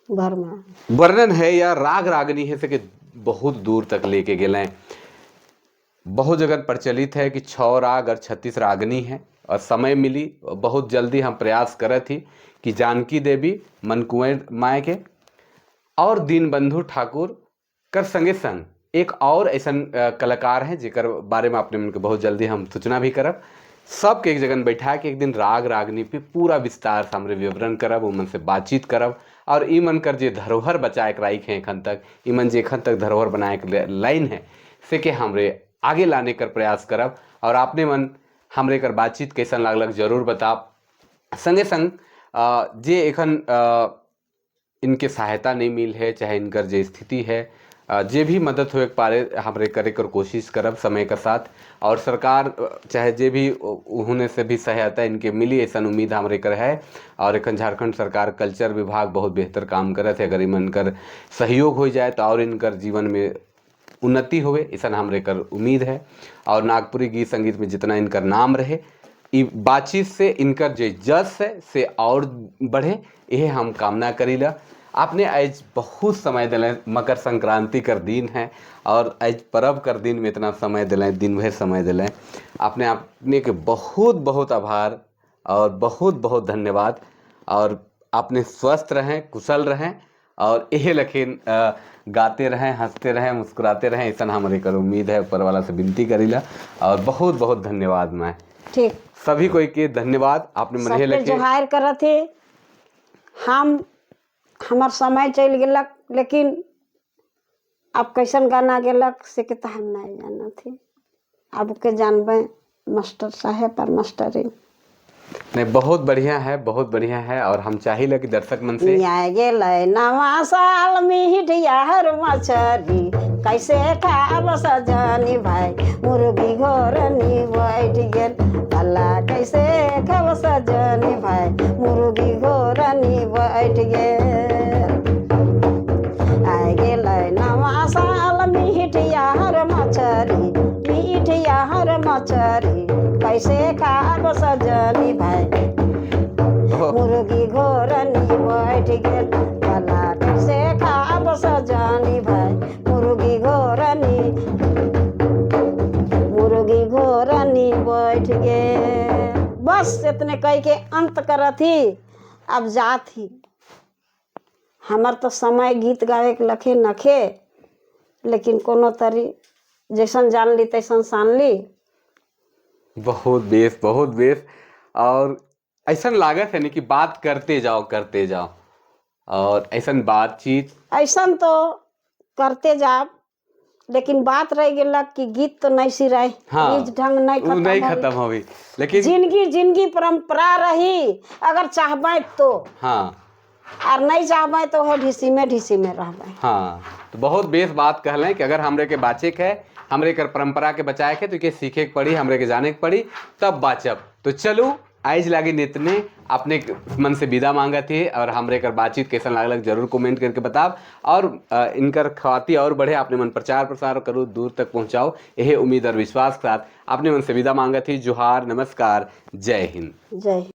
वर्णन वर्णन है या राग रागनी है से के बहुत दूर तक लेके गेल हैं। बहुत जगह प्रचलित है कि 6 राग और 36 रागनी है। और समय मिली बहुत जल्दी हम प्रयास करत ही कि जानकी देवी मनकुंवर माए के और दीनबंधु ठाकुर कर संगे संग एक और ऐसा कलाकार हैं जेकर बारे में आपने उनके बहुत जल्दी हम सूचना भी करब। सबके एक जगह बैठा के एक दिन राग रागनी पे पूरा विस्तार से हमरे विवरण करब, उमन से बातचीत करब और ई मन कर जे धरोहर बचाए के राइक है एखन तक, ई मन जे एखन तक धरोहर बनाए के लाइन है से के हमरे आगे लाने कर प्रयास करब। और आपने मन हमरे कर बातचीत कैसन लागलक जरूर बताब। संगे संग जे एखन इनके सहायता नहीं मिल है, चाहे इनकर जे स्थिति है, जे भी मदद होए के पारे हमरे करे कर कोशिश करब समय के साथ। और सरकार चाहे जे भी होने से भी सहायता इनके मिली ऐसा उम्मीद हमरे कर है। और एखन झारखंड सरकार कल्चर विभाग बहुत बेहतर काम करत है, अगर इमन कर सहयोग हो जाए तो और इनकर जीवन में उन्नति होवे ऐसा हमरे कर उम्मीद है। और नागपुरी गीत संगीत में जितना इनकर नाम रहे, ई बातचीत से इनकर जे जस है से और बढ़े, यह हम कामना करीला। आपने आज बहुत समय दिलें, मकर संक्रांति कर दिन है और आज पर्व कर दिन में इतना समय दिलें, दिन भर समय दिलें आपने, आपने के बहुत बहुत आभार और बहुत बहुत धन्यवाद। और आपने स्वस्थ रहें, कुशल रहें और यही लखिन गाते रहें, हंसते रहें, मुस्कुराते रहें, ऐसा हमारे कर उम्मीद है, ऊपर वाला से विनती करीला। और बहुत बहुत धन्यवाद मैं ठीक सभी कोई के धन्यवाद। आपने मने सबके लखे जोहार करत ही हम हमार समय चल गेलक, लेकिन अब कैसन गाना गेलक से के तो हम नहीं जानत ही। अब के जानबे मास्टर साहेब और मास्टरी। नहीं, बहुत बढ़िया है, बहुत बढ़िया है। और हम चाहिए कि दर्शक मन से न्याय गेलै नवा साल मिठियार मछरी कैसे खाब सजनी भाई, मुर्गी घोरनी बैठ गेल भला कैसे खाब सजनी भाई, मुर्गी घोरनी बैठ गेल। आइ गेलै नवा साल मिठियार मछरी, मिठियार मछरी कैसे खाब सजनी भाई, मुर्गी घोरनी बैठ गेल भला कैसे खाब सजनी भाई, मुर्गी घोरनी, मुर्गी घोरनी बैठ गेल। बस इतने कह के अंत करत ही अब जात ही। हमर तो समय गीत गावे के लखे नखे, लेकिन कोनो तरी जैसन जान ली तैसन सान ली। बहुत बेस, बहुत बेस। और ऐसा लागत है नहीं कि बात करते जाओ करते जाओ। और ऐसा बातचीत ऐसा तो करते जाब, लेकिन बात रह गेलक कि गीत तो नहीं सिराय। हाँ, बीज ढंग नहीं उ खत्म नहीं होई। खत्म होई, लेकिन जिंदगी जिंदगी परंपरा रही अगर चाहबे तो। हाँ। और नहीं चाहबे तो है ढीसी में रहबे। हाँ, तो बहुत बेस बात कहलें कि अगर हमरे के बाचे के है, हमरे कर परंपरा के बचाए के, तो के सीखे के पड़ी, हमरे के जाने के पड़ी, तब बाचब। तो चलो आइज लागे नितने अपने मन से विदा मांगत ही और हमरे कर बातचीत कैसन लागल जरूर कमेंट करके बताब और इनकर ख्वाती और बढ़े, अपने मन प्रचार प्रसार करो, दूर तक पहुंचाओ, यही उम्मीद और विश्वास के साथ अपने मन से विदा मांगत ही। जोहार, नमस्कार, जय हिंद। जय हिंद।